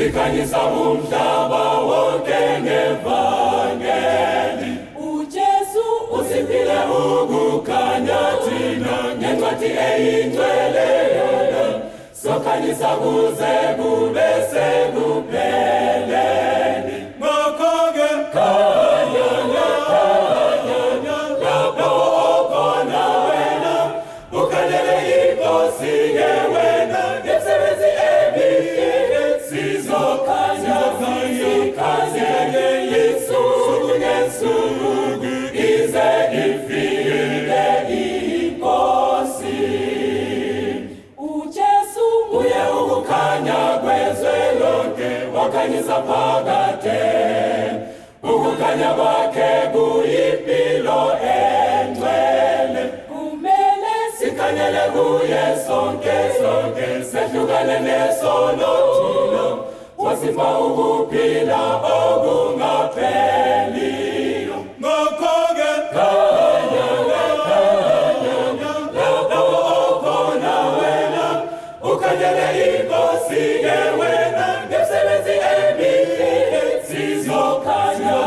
Sikhanyisa umhlaba wonke ngevangeli. UJesu Usiphile ukukhanya thina ngencwadi eyingcwele yona. Sokhanyisa kuze kube sekupheleni. Ngakho-ke Khanya, khanya, lapho okhona wena, ukhanyele inkosi-ke wena, ngemisebenzi emihle sizokhanya, sikhanye insuku ngensuku, ize ifike inkosi. uJesu Uye ukukhanya kwezwe lonke, wakhanyisa phakade. Ukukhanya kwakhe kuyimpilo engcwele. Kumele Sikhanyele kuye sonke sonke, sehlukane nesono thina. Wasipha ukuphila okungapheliyo. Ngakho-ke Khanya, khanya, lapho okhona wena, ukhanyele inkosi-ke wena, ngemisebenzi emihle sizokhanya,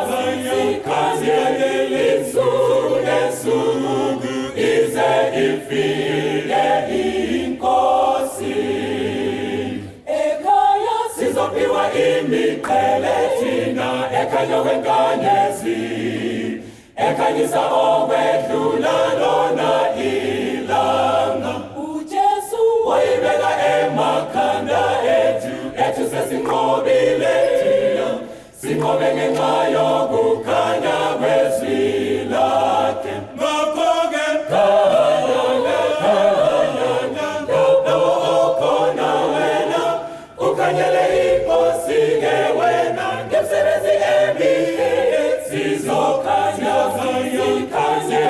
sikhanye insuku ngensuku, ize ifike inkosi. Ekhaya Sizophiwa imiqhele thina ekhanya kwenkanyezi, ekhanyisa okwedlula lona ilanga. uJesu Wayibeka emakhanda ethu, ethu sesinqobile thina, sinqobe ngenxa yokukhanya kwezwi lakhe. Ngakho-ke Khanya, khanya, lapho okhona wena, ukhanyele inkosi-ke wena, ngemisebenzi emihle sizokhanya, sikhanye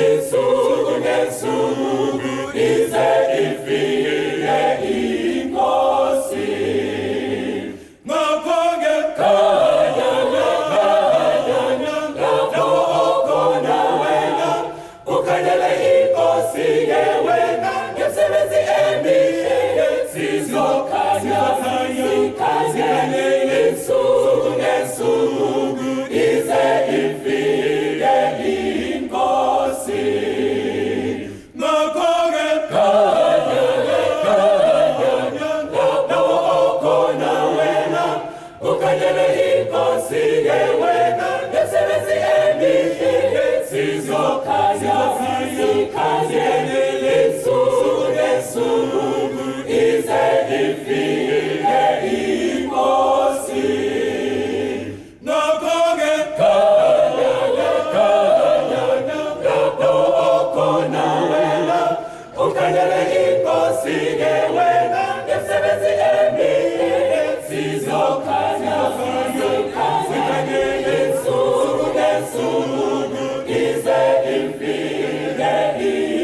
insuku ngensuku, ize ifike inkosi. Ngakho-ke Khanya, khanya, lapho okhona wena, ukhanyele inkosi-ke wena, ngemisebenzi emihle sizokhanya, sikhanye insuku ngensuku, ize ifike inkosi. Ngakho-ke Khanya, khanya, lapho okhona wena, ukhanyele inkosi-ke wena, ngemisebenzi emihle sizokhanya, sikhanye insuku ngensuku, ize ifike inkosi. Ngakho-ke Khanya, khanya, lapho okhona wena, ukhanyele inkosi-ke wena, ngemisebenzi emihle sizokhanya, sikhanye insuku ngensuku, ize ifike inkosi. Ngakho-ke Lapho okhona wena, ukhanyele inkosi-ke wena, ngemisebenzi emihle sizokhanya, sikhanye insuku ngensuku, ize ifike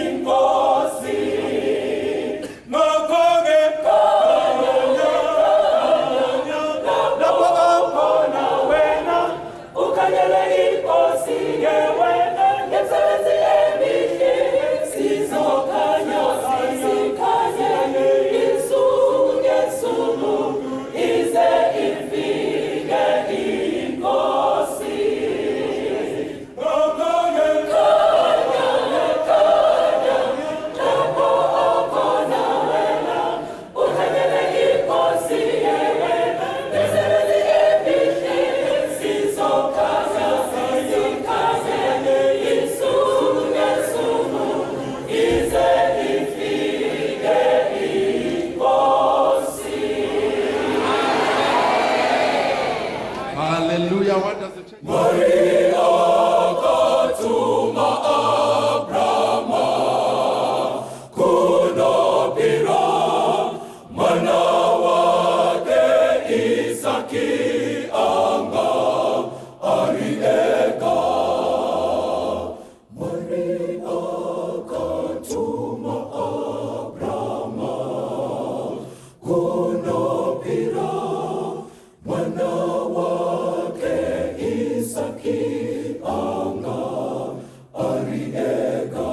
inkosi. Ngakho-ke Lapho okhona wena, ukhanyele inkosi-ke wena, ngemisebenzi emihle sizokhanya, sikhanye insuku ngensuku, ize ifike inkosi. Hallelujah. What does the church? Maria katuma Abrama kunopira mwana wake Isaki anga ari ega. Maria katuma Abrama kunopira mwana wake Isaki anga ari ega.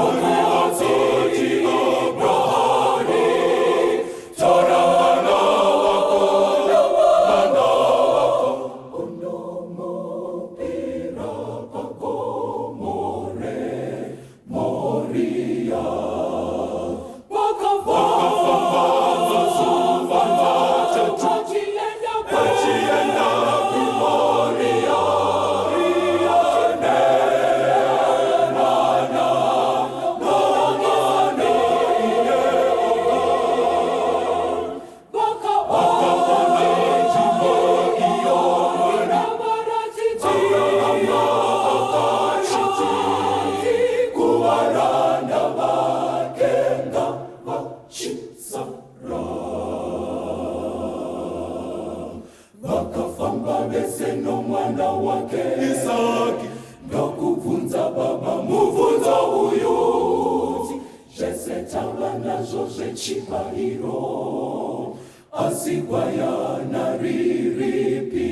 Ari atsati Abrahari, tora mwana vese nomwana wake Isaki ndokubvunza baba mubvunzo uyu kuti zvese tava nazvo zvechibayiro asi gwayana riripi?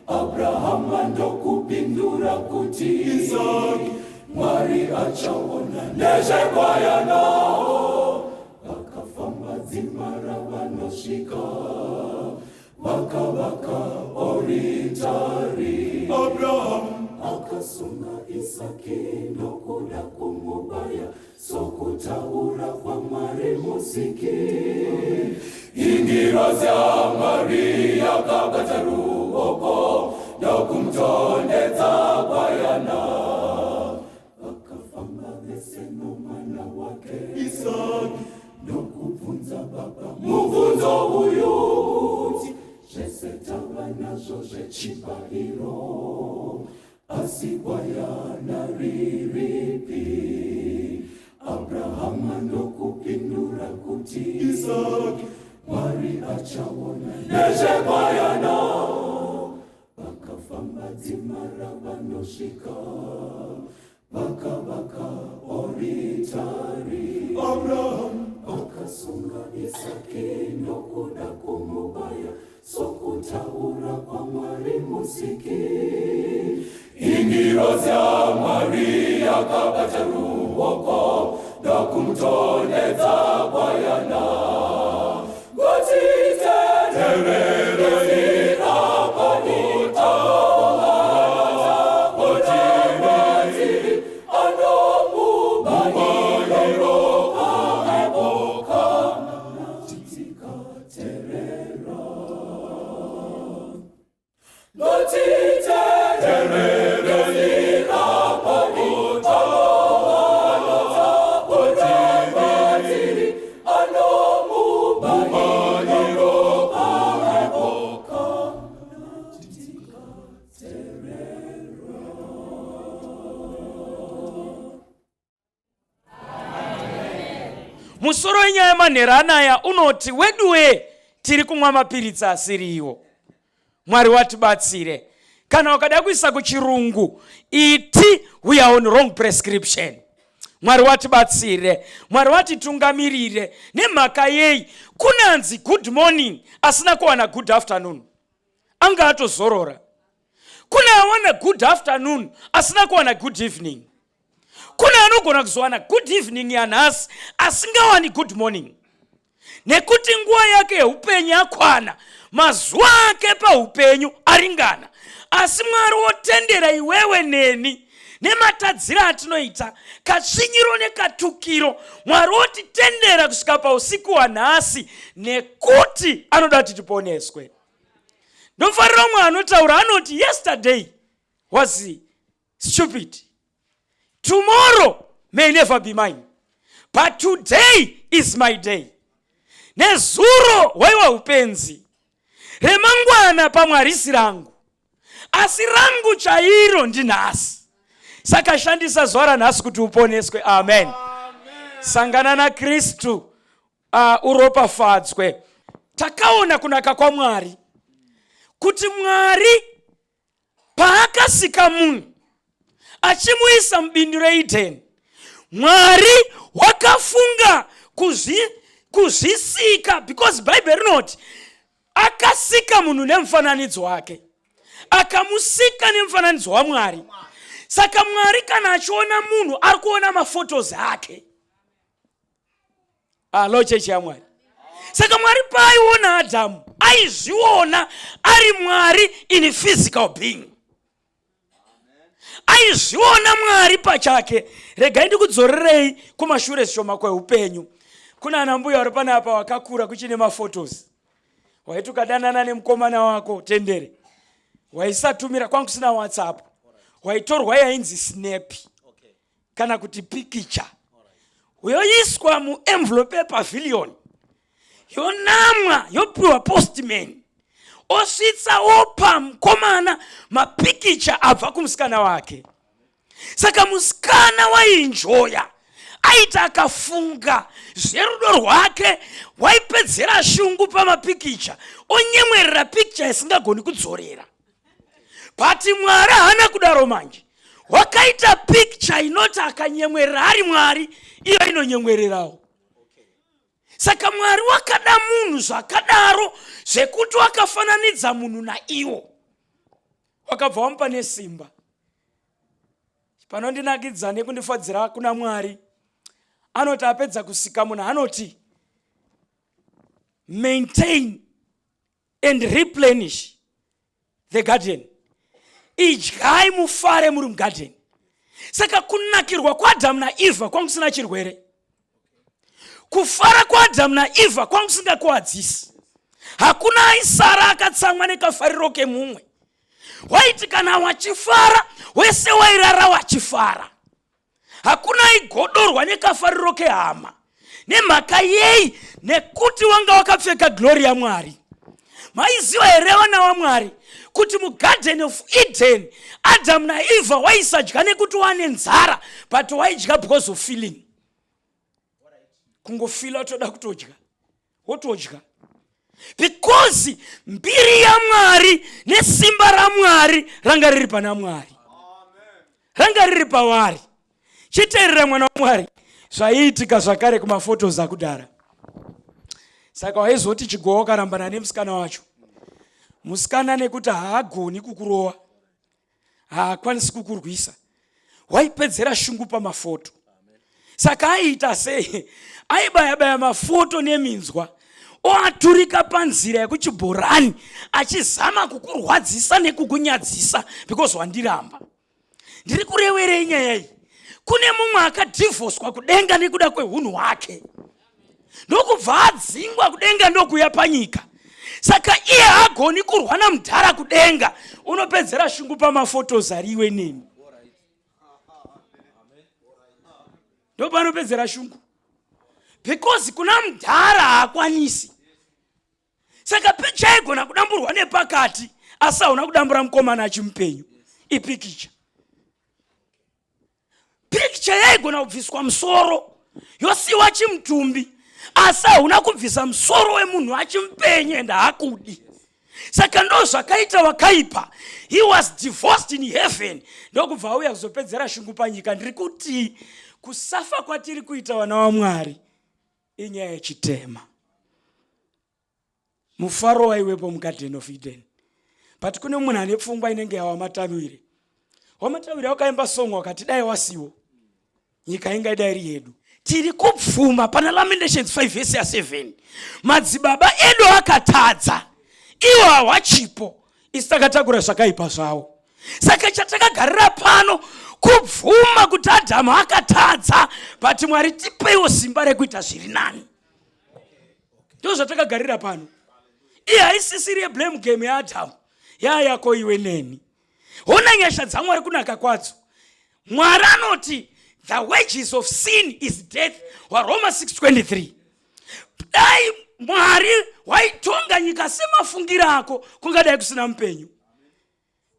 Abrahama ndokupindura kuti Isaki Mwari achaona nezvegwayana. Vakafamba dzimara vanosvika vakavaka oritari. Abraham Akasunga Isaki ndokuda kumubaya sokutaura kwaMwari musiki. Ingirozi yaMwari yakabata ruoko ndokumutondedza gwayana. Vakafamba vese nomwana wake Isaki ndokubvunza baba mubvunzo uyu kuti zvese tava nazvo zvechibayiro asi gwayana riripi? Abrahama ndokupindura kuti Isaki Mwari achaona nezvegwayana. Vakafamba dzimara vanosvika vakavaka oritari. Abraham Akasunga Isaki ndokuda kumubaya sokutaura kwaMwari musiki. Ingirozi yaMwari yakabata ruoko ndokumutondedza gwayana. Kuti tererei apa anomubayiro tikaterera. Ngotitererei apa anomubayiro. Musoro wenyaya manhero anaya unoti weduwe tiri kumwa mapiritsi asiriwo. Mwari watibatsire. Kana wakada kuisa kuchirungu iti we are on wrong prescription. Mwari watibatsire, Mwari watitungamirire. Nemhaka yei kunanzi good morning asina kuwana good afternoon, anga atozorora. Kune awana good afternoon asina kuwana good evening. Kune anogona kuzowana good evening yanhasi asingawani good morning, nekuti nguva yake yeupenyu yakwana, mazuva ake paupenyu aringana. Asi Mwari wotendera iwewe neni nematadziro atinoita, katsvinyiro nekatukiro, Mwari wotitendera kusvika pausiku hwanhasi nekuti anoda kuti tiponeswe. Ndofarira umwe anotaura anoti yesterday was stupid, tomorrow may never be mine, but today is my day. Nezuro hwaiwa upenzi, remangwana pamwe harisi rangu, asi rangu chairo ndinhasi. Saka shandisa zuva ranhasi kuti uponeswe. Amen. Sangana naKristu uropafadzwe. Takaona kunaka kwaMwari, kuti Mwari paakasika munhu achimuisa mubindu reEdeni, Mwari wakafunga kuzvisika, because Bhaibheri rinoti akasika munhu nemufananidzo wake, akamusika nemufananidzo waMwari. Saka Mwari kana achiona munhu ari kuona mafotos ake. Alo chechi yaMwari. Saka Mwari paaiona Adhamu aizviona ari Mwari in physical being, aizviona Mwari pachake. Regai ndikudzorerei kumashure zvishoma kweupenyu. Kuna ana mbuya vari panapa wakakura kuchine mafotos. Waiti ukadanana nemukomana wako tendere, waisatumira, kwangu kusina WhatsApp, waitorwa yainzi snap kana kuti pikicha, yoiswa muenvelope yepavilion, yonamwa, yopiwa postman, osvitsa opa mukomana mapikicha abva kumusikana wake. Saka musikana wainjoya, Aiti akafunga zverudo rwake waipedzera shungu pamapikicha onyemwerera pikicha isingagoni kudzorera. But Mwari haana kudaro manje. Wakaita pikicha inoti akanyemwerera ari Mwari, iyo inonyemwererawo. Saka Mwari wakada munhu zvakadaro zvekuti wakafananidza munhu naiwo. Wakabva wamupa nesimba. Panondinakidza nekundifadzira kuna Mwari, anoti apedza kusika munhu anoti maintain and replenish the garden. Idyai mufare muri mugarden. Saka kunakirwa kwaAdhamu naEvha kwanga kusina chirwere. Kufara kwaAdhamu naEvha kwanga kusingakuwadzisi. Hakuna aisara akatsamwa nekafariro kemumwe. Waiti kana wachifara wese wairara wachifara. Hakuna aigodorwa nekafariro kehama. Nemhaka yei? Nekuti wanga wakapfeka glory yaMwari. Maiziva here vana vaMwari kuti mugarden of Eden Adam naEva waisadya nekuti wane nzara, but waidya because of feeling. Kungofila toda kutodya, wotodya because mbiri yaMwari nesimba raMwari ranga riri pana Mwari, ranga riri pavari. Chiteerera mwana waMwari, zvaiitika zvakare kumafotos akudhara. Saka waizoti chigowa wakarambana nemusikana wacho, musikana nekuti haagoni kukurova, haakwanisi kukurwisa, waipedzera shungu pamafoto. Saka aiita sei? Aibaya baya mafoto neminzwa oaturika panzira yekuchibhorani achizama kukurwadzisa nekukunyadzisa because wandiramba. Ndiri kurewerei nyaya iyi? Kune mumwe akadhivhoswa kudenga nekuda kwehunhu hwake, ndokubva adzingwa kudenga ndokuya panyika. Saka iye haagoni kurwa namudhara kudenga, unopedzera shungu pamafotos ariwe nemi, ndopanopedzera shungu because kuna mudhara haakwanisi. Saka picha yaigona kudamburwa nepakati, asi hauna kudambura mukomana achimupenyu. Ipikicha. Pikicha yaigona kubviswa musoro yosiwa chimutumbi, asi hauna kubvisa musoro wemunhu achimupenyu and haakudi. Saka ndo zvakaita wakaipa. He was divorced in heaven, ndokubva auya kuzopedzera shungu panyika. Ndiri kuti kusafa kwatiri kuita vana vaMwari inyaya yechitema. Mufaro waiwepo mugarden of Eden, but kune munhu ane pfungwa inenge yaWamatanwire. Wamatanwire wakaimba song wakati dai wasiwo nyika inga idai iri yedu. Tiri kubvuma pana Lamentations 5 verse ya 7, madzibaba edu akatadza, iwo hawachipo, isu takatakura zvakaipa zvavo. Saka chatakagarira pano kubvuma kuti Adhamu akatadza, but Mwari tipeiwo simba rekuita zviri nani. Ndo zvatakagarira pano. Iye haisisiri yeblame game yaAdhamu, yayako iwe neni. Hona nyasha dzaMwari kunaka kwadzo. Mwari anoti the wages of sin is death, waRoma 6:23. Dai Mwari waitonga nyika semafungiro ako, kungadai kusina mupenyu,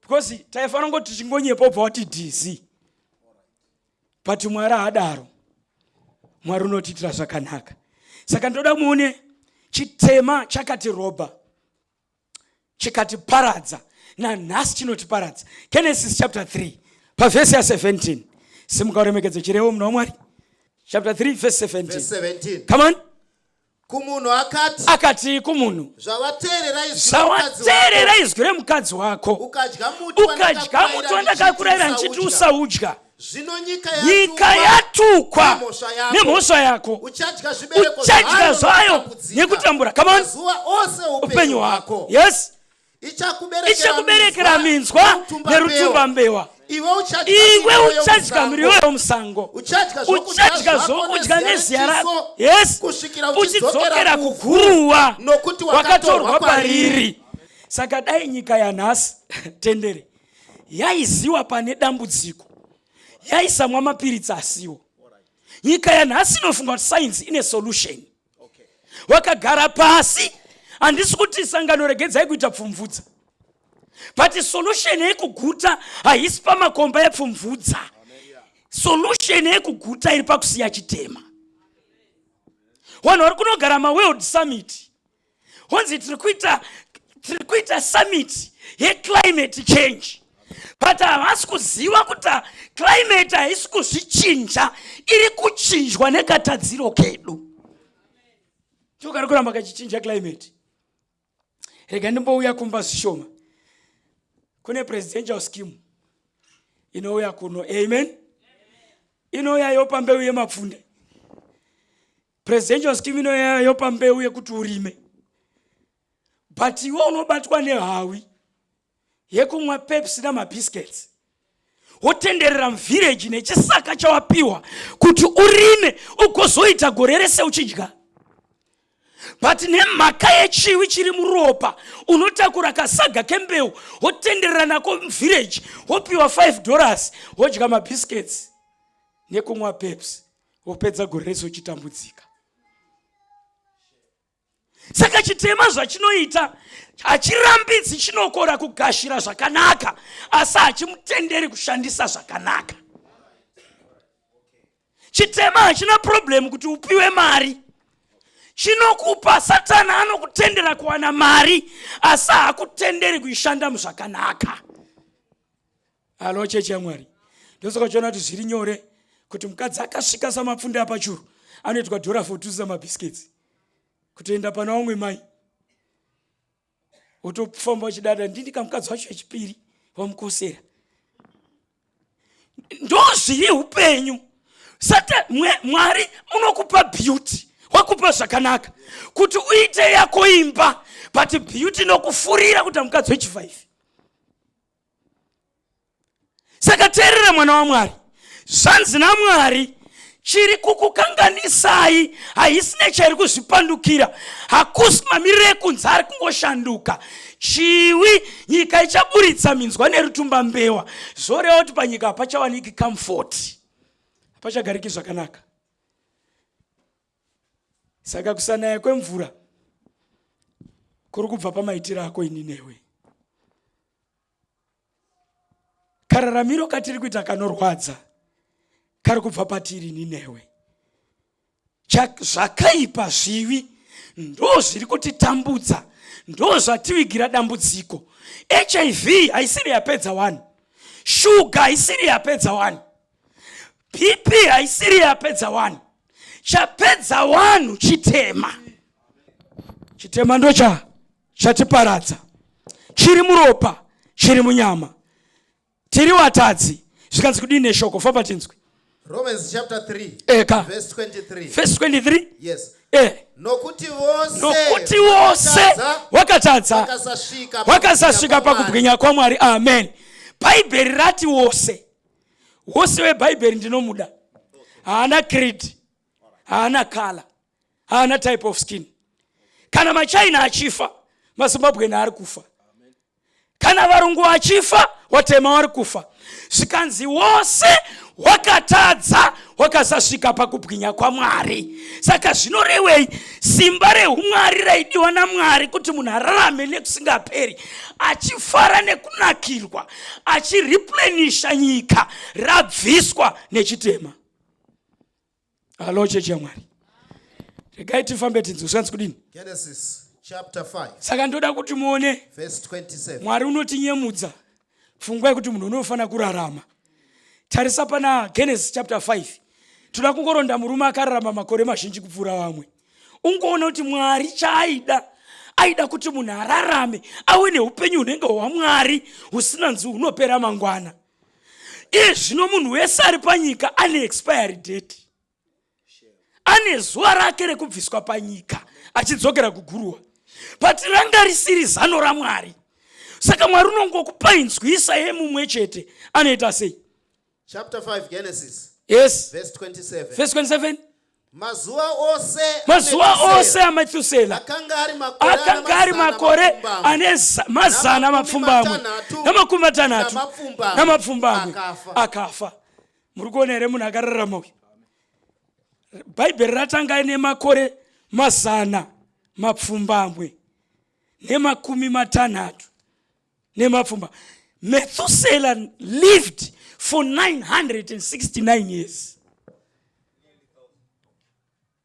because taifanira ngoti tichingonyepa ubva wati dz. But Mwari haadaro. Mwari unotiitira zvakanaka. Saka ndoda muone chitema chakatiroba, chikatiparadza, nanhasi chinotiparadza. Genesis chapter 3 pavhesi ya 17. Simuka uremekedze chirevo munhu waMwari. Chapter 3 verse 17. Verse 17. Come on. Kumunhu akati, Akati kumunhu, zvawateerera izwi romukadzi zvawateerera wako, izwi remukadzi wako, ukadya muti ukadya muti wandakakurayira ndichiti usaudya, zvino nyika nyika yatukwa nemhosva yako. nemhosva yako, uchadya zvibereko uchadya zvayo nokutambuzika nekutambura. Come on. mazuva ose upenyu hwako. Yes. Ichakuberekera Ichakuberekera minzwa nerutumbambewa, iwe uchadya iwe miriwo uchadya yomusango. miriwo yomusango, uchadya zvokudya uchadya zvako zvokudya neziya neziya rako. rechiso, Yes. kusvikira uchidzokera uchidzokera kuguruva, nokuti wakatorwa wakatorwa pariri. pariri. Saka dai nyika yanhasi tendere yaiziwa pane dambudziko, yaisamwa mapiritsi asiwo. Nyika yanhasi inofunga kuti science ine solution. Wakagara pasi, handisi kuti sangano regedzai kuita pfumvudza, but solution yekuguta haisi pamakomba epfumvudza. Solution yekuguta iri pakusiya chitema. Vanhu vari kunogara maworld summit honzi tiri kuita tiri kuita summit yeclimate change but havasi kuziva kuti climate haisi kuzvichinja iri kuchinjwa nekatadziro kedu. Ndokari kuramba kachichinja climate. Rega ndimbouya kumba zvishoma. Kune presidential scheme inouya kuno. Amen. Inouya yopa mbeu yemapfunde. Presidential scheme inouya yopa mbeu yekuti urime. But iwe unobatwa nehawi yekumwa Pepsi namabiscuits wotenderera muvhireji nechisaka chawapiwa kuti urime ugozoita gore rese uchidya but nemhaka yechiwi chiri muropa unotakura kasaga kembeu wotenderera nako muvhireji wopiwa 5 dollars wodya mabiscuits nekumwa Pepsi wopedza gore rese uchitambudzika. Saka chitema zvachinoita hachirambidzi, chinokora kugashira zvakanaka, asi hachimutenderi kushandisa zvakanaka. Chitema hachina problem kuti upiwe mari, chinokupa. Satani anokutendera kuwana mari, asi haakutenderi kuishanda muzvakanaka. Alo chechi yaMwari, ndosaka uchiona kuti zviri nyore kuti mukadzi akasvika samapfunde apachuru anoitwa dhora fotusa mabiscuits kutoenda pana vamwe mai wotofamba uchidada ndini kamukadzi wacho wechipiri wamukosera. Ndozviri upenyu. Sata Mwari unokupa beauty, wakupa zvakanaka kuti uite yako imba, but beauty inokufurira kuti mukadzi wechi5. Saka teerera mwana waMwari, zvanzi naMwari, chiri kukukanganisai haisi nechairi kuzvipandukira, hakusi mamiriro ekunze ari kungoshanduka. Chiwi, nyika ichaburitsa minzwa nerutumbambewa, zvoreva kuti panyika hapachawaniki comfort, hapachagariki zvakanaka. Saka kusanaya kwemvura kuri kubva pamaitiro ako ini newe. Kararamiro katiri kuita kanorwadza kari kubva patiri ini newe. Zvakaipa, zvivi ndo zviri kutitambudza, ndo zvativigira dambudziko. HIV haisiri yapedza wani, shuga haisiri yapedza wani, BP haisiri yapedza wani. Chapedza wanhu chitema. Chitema ndocha chatiparadza, chiri muropa, chiri munyama, tiri watadzi. Zvikanzi kudini neshoko? Famba tinzwe. Romans chapter 3 Eka. verse 23. Verse 23. Yes. Nokuti vose nokuti vose wakatadza wakasasvika wakasasvika pakubwinya kwaMwari. Amen. Bhaibheri rati wose. Wose webhaibheri ndinomuda. Haana creed, haana color, haana type of skin. Kana machina achifa, maZimbabwean ari kufa. Kana varungu vachifa, watema vari kufa. Zvikanzi wose wakatadza wakasasvika pakubwinya kwaMwari. Saka zvinorevei? Simba rehumwari raidiwa naMwari kuti munhu ararame nekusingaperi achifara nekunakirwa achireplenisha nyika rabviswa nechitema. Halo chechi yaMwari, regai tifambe tinzwe zvanzi kudini. Genesis chapter 5 Saka ndoda kuti muone verse 27. Mwari unotinyemudza pfungwa yekuti munhu unofanira kurarama. Tarisa pana Genesis chapter 5, toda kungoronda murume akararama makore mazhinji kupfuura vamwe. Ungoona kuti Mwari chaaida, aida kuti munhu ararame awe neupenyu hunenge hwaMwari husina nzi hunopera mangwana. Iye zvino munhu wese ari panyika ane expiry date, ane zuva rake rekubviswa panyika achidzokera kuguruwa, but ranga risiri zano raMwari. Saka Mwari unongokupa inzwisa yemumwe chete anoita sei? Chapter 5 Genesis. Yes. Verse 27. Verse 27. Mazuva ose mazuva ose aMethusela akanga ari makore akanga ari makore ane mazana mapfumbamwe namakumi matanhatu namapfumbamwe akafa. Muri kuona here munhu akararama uyu? Bhaibheri ratanga nemakore mazana mapfumbamwe nemakumi matanhatu nemapfumba. Methuselah lived for 969 years.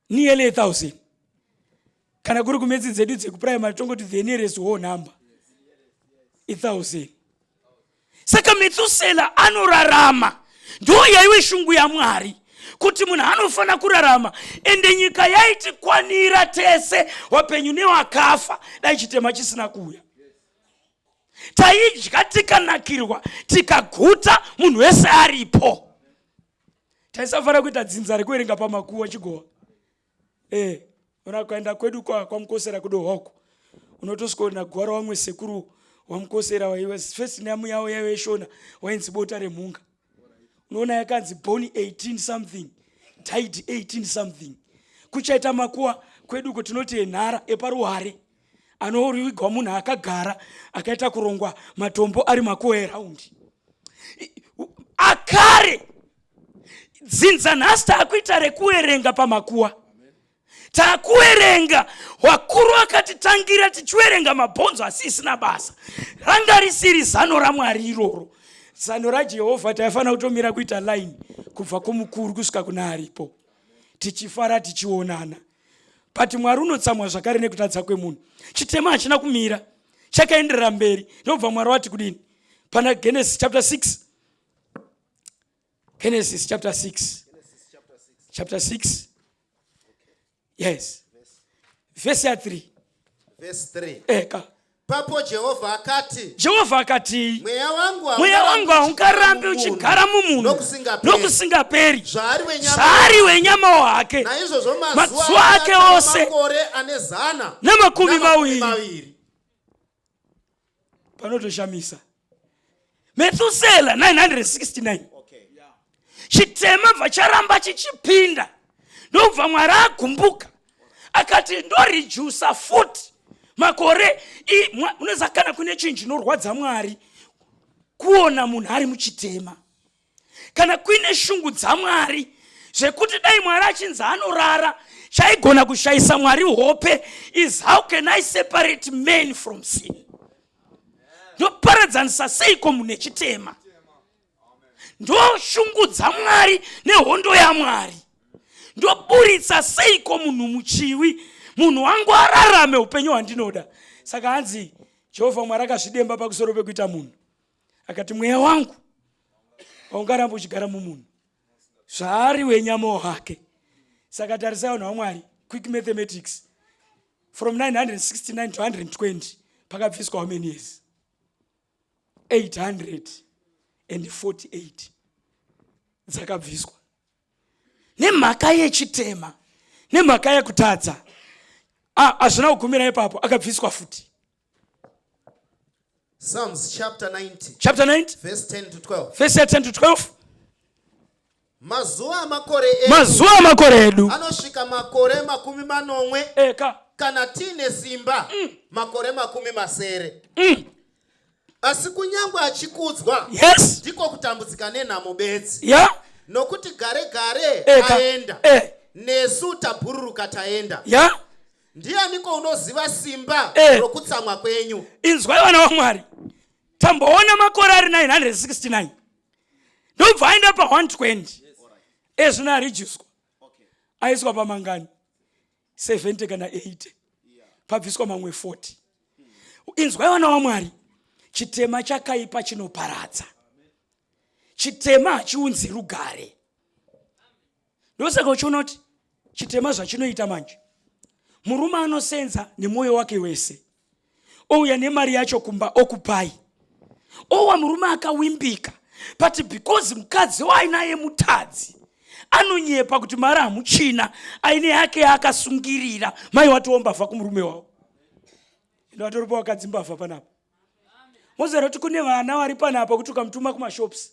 Nearly a thousand. Kana kuri kumetsi dzedu dzekuprimary tongoti the nearest whole number. A thousand. Saka Methuselah anorarama. Ndiyo yaive shungu yaMwari kuti munhu anofanira kurarama ende nyika yaitikwanira tese wapenyu newakafa dai chitema chisina kuuya. Taidya tikanakirwa tikaguta munhu wese aripo. Taisafanira kuita dzinza rekuverenga pamakuwa chigowa. Eh, ukaenda kwedu kwaMukosera kudohoko unotosvikoona guva rawamwe sekuru wamukosera waiva first name yavo yaive shona wainzi bota remhunga. Unoona yakanzi born 18 something died 18 something. Kuchaita makuwa kwedu ko tinoti enhara eparuware anorigwa munhu akagara akaita kurongwa matombo ari makuwa eraundi akare. Dzinza nhasi taakuita rekuerenga pamakuwa, taakuerenga wakuru akatitangira tichiwerenga mabhonzo asi isina basa. Ranga risiri zano raMwari iroro, zano raJehovha. Taifanira kutomira kuita line kubva kumukuru kusvika kuna aripo, tichifara tichionana. But Mwari unotsamwa zvakare nekutadza kwemunhu. Chitema hachina kumira, chakaenderera mberi. Ndobva Mwari wati kudini pana Genesis chapter 6? Genesis chapter 6, chapter 6, yes, vhesi ya 3. Verse 3. Eka. Papo Jehovha akati, Jehovha akati, mweya wangu mweya wangu haungarambi uchigara mumunhu nokusingaperi. Nokusingaperi, zvaari wenyama, zvaari wenyama wake, naizvozvo mazuva ake ose makore ane 120 namakumi mawiri. Maviri. Panotoshamisa, Methusela 969. Chitema bva charamba chichipinda. Ndobva Mwari agumbuka akati ndorijusa futi makore. Unoziva kana kune chinhu chinorwadza Mwari, kuona munhu ari muchitema. Kana kuine shungu dzaMwari zvekuti dai Mwari achinzi anorara, chaigona kushayisa Mwari hope is how can I separate men from sin? Ndoparadzanisa seiko munhu nechitema? Ndo shungu dzaMwari nehondo yaMwari. Ndoburitsa seiko munhu muchiwi, munhu wangu ararame upenyu hwandinoda? Saka hanzi Jehovha Mwari akazvidemba pakusoro pekuita munhu, akati mweya wangu haungaramba uchigara mumunhu zvaari wenyama hwake. Saka tarisai, vanhu vaMwari, quick mathematics: from 969 to 120 pakabviswa how many years? 848 dzakabviswa nemhaka yechitema, nemhaka yekutadza. Hazvina kugumira ipapo, akabviswa futi. Psalms chapter 90, chapter 90, verse 10 to 12. Verse ya 10 to 12. Mazuva amakore edu mazuva amakore edu anosvika makore 70, eka kana tiine simba makore 60. Asi kunyange achikudzwa, ndiko kutambudzika nenhamo bedzi, nokuti gare gare aenda, nesu tabhururuka taenda. Ndianiko unoziva simba rokutsamwa kwenyu? Inzwai, vana vaMwari, tamboona makore ari 969, ndobva aenda pa120. Ezvino arijiswa, aiswa pamangani? 70 kana 80, pabviswa mamwe 40. Inzwai, vana vaMwari, chitema chakaipa, chinoparadza. Chitema hachiunzi rugare. Ndosaka uchiona kuti chitema zvachinoita manje, murume anosenza nemwoyo wake wese, ouya nemari yacho kumba, okupai, owa murume akawimbika, but because mukadzi waainaye mutadzi, anonyepa kuti mari hamuchina, aine yake yaakasungirira. Mai watiwo mbavha kumurume wavo. Ndo vatoripo vakadzi mbavha panapa. Moziva kuti kune vana vari panapa kuti ukamutuma kumashops,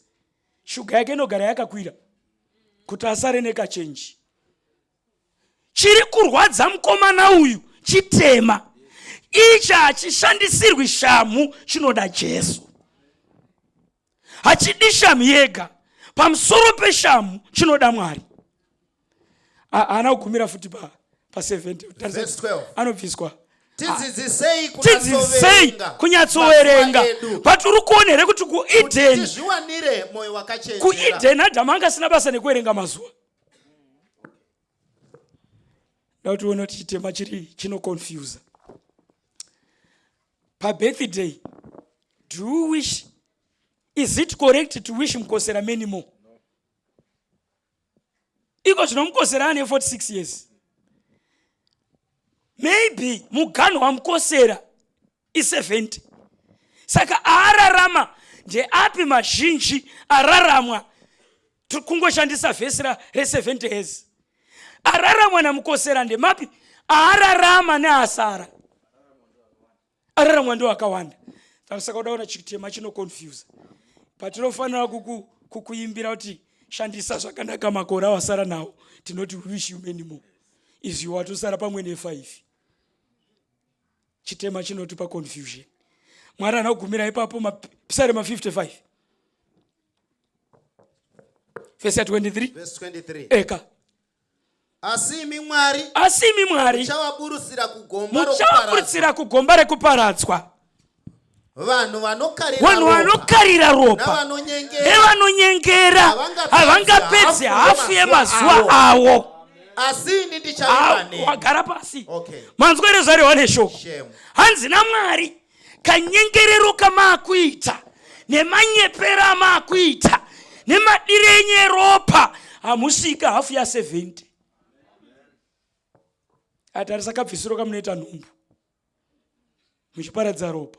shuga yake inogara yakakwira kuti asare nekachenji. Chiri kurwadza mukomana uyu chitema ichi, hachishandisirwi shamhu, chinoda Jesu. Hachidi shamhu yega, pamusoro peshamhu chinoda Mwari. Haana kugumira futi pa 70. Verse 12. Anobviswa. Tidzidzisei Tidzidzisei kunyatsoverenga kunyatsoverenga. mazuva edu, But uri kuona here kuti kuti kuEden, tizviwanire mwoyo wakachenjera. kuEden Adamu anga asina basa nekuverenga mazuva. Ndakuti uone kuti chitema chiri chinoconfusa. Pabirthday, do you wish, is it correct to wish Mukosera many more? Iko zvino Mukosera ane 46 years. Maybe muganho waMukosera i70. Saka aararama ndeapi mazhinji araramwa? Tiri kungoshandisa vhesi re70 years. Araramwa naMukosera ndemapi aararama neasara? Araramwa ndo akawanda. Saka udaona chitema chinoconfusa. Patinofanira kukuimbira kuti shandisa zvakanaka makore awasara nawo, tinoti wish you many more. Izvi watosara pamwe ne5. Chitema chinotipa confusion. Mwari haana kugumira ipapo. Pisarema 55 vhesi ya23. Verse 23. Eka. Asi imi Mwari, Asi imi Mwari, muchavaburusira kugomba rokuparadzwa. Muchavaburitsira kugomba rekuparadzwa. Vanhu vanokarira Vanhu ropa vanokarira ropa navanonyengera nevanonyengera havangapedzi havangapedzi hafu hafu yemazuva yemazuva avo. Asi ini ndichavimba nemi. Wagara pasi. Okay. Manzwa here zvarehwa neshoko? Shame. Hanzi naMwari, kanyengerero kamaakuita nemanyepero amaakuita nemadiro enyu eropa, hamusvika hafu ya70. Atarisa kabvisiro kamunoita nhumbu muchiparadza ropa.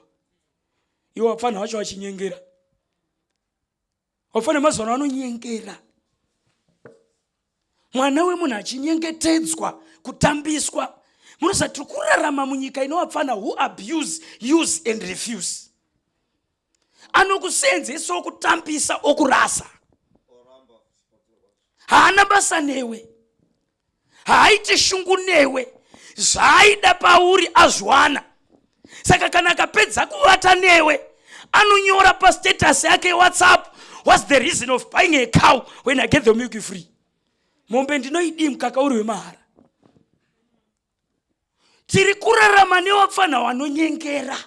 Iwo vapfanha vacho vachinyengera, vapfanha mazuva ano vanonyengera. Mwana wemunhu achinyengetedzwa kutambiswa. Munoziva tiri kurarama munyika inovapfana who abuse, use and refuse. Anokuseenzesa, okutambisa, okurasa, haana basa newe, haaiti shungu newe. Zvaaida pauri azwana. Saka kana akapedza kuvata newe, anonyora pastatus yake WhatsApp, "What's the reason of buying a cow when I get the milk free?" Mombe ndinoidii mukaka uri wemahara? Tiri kurarama nevapfana vanonyengera,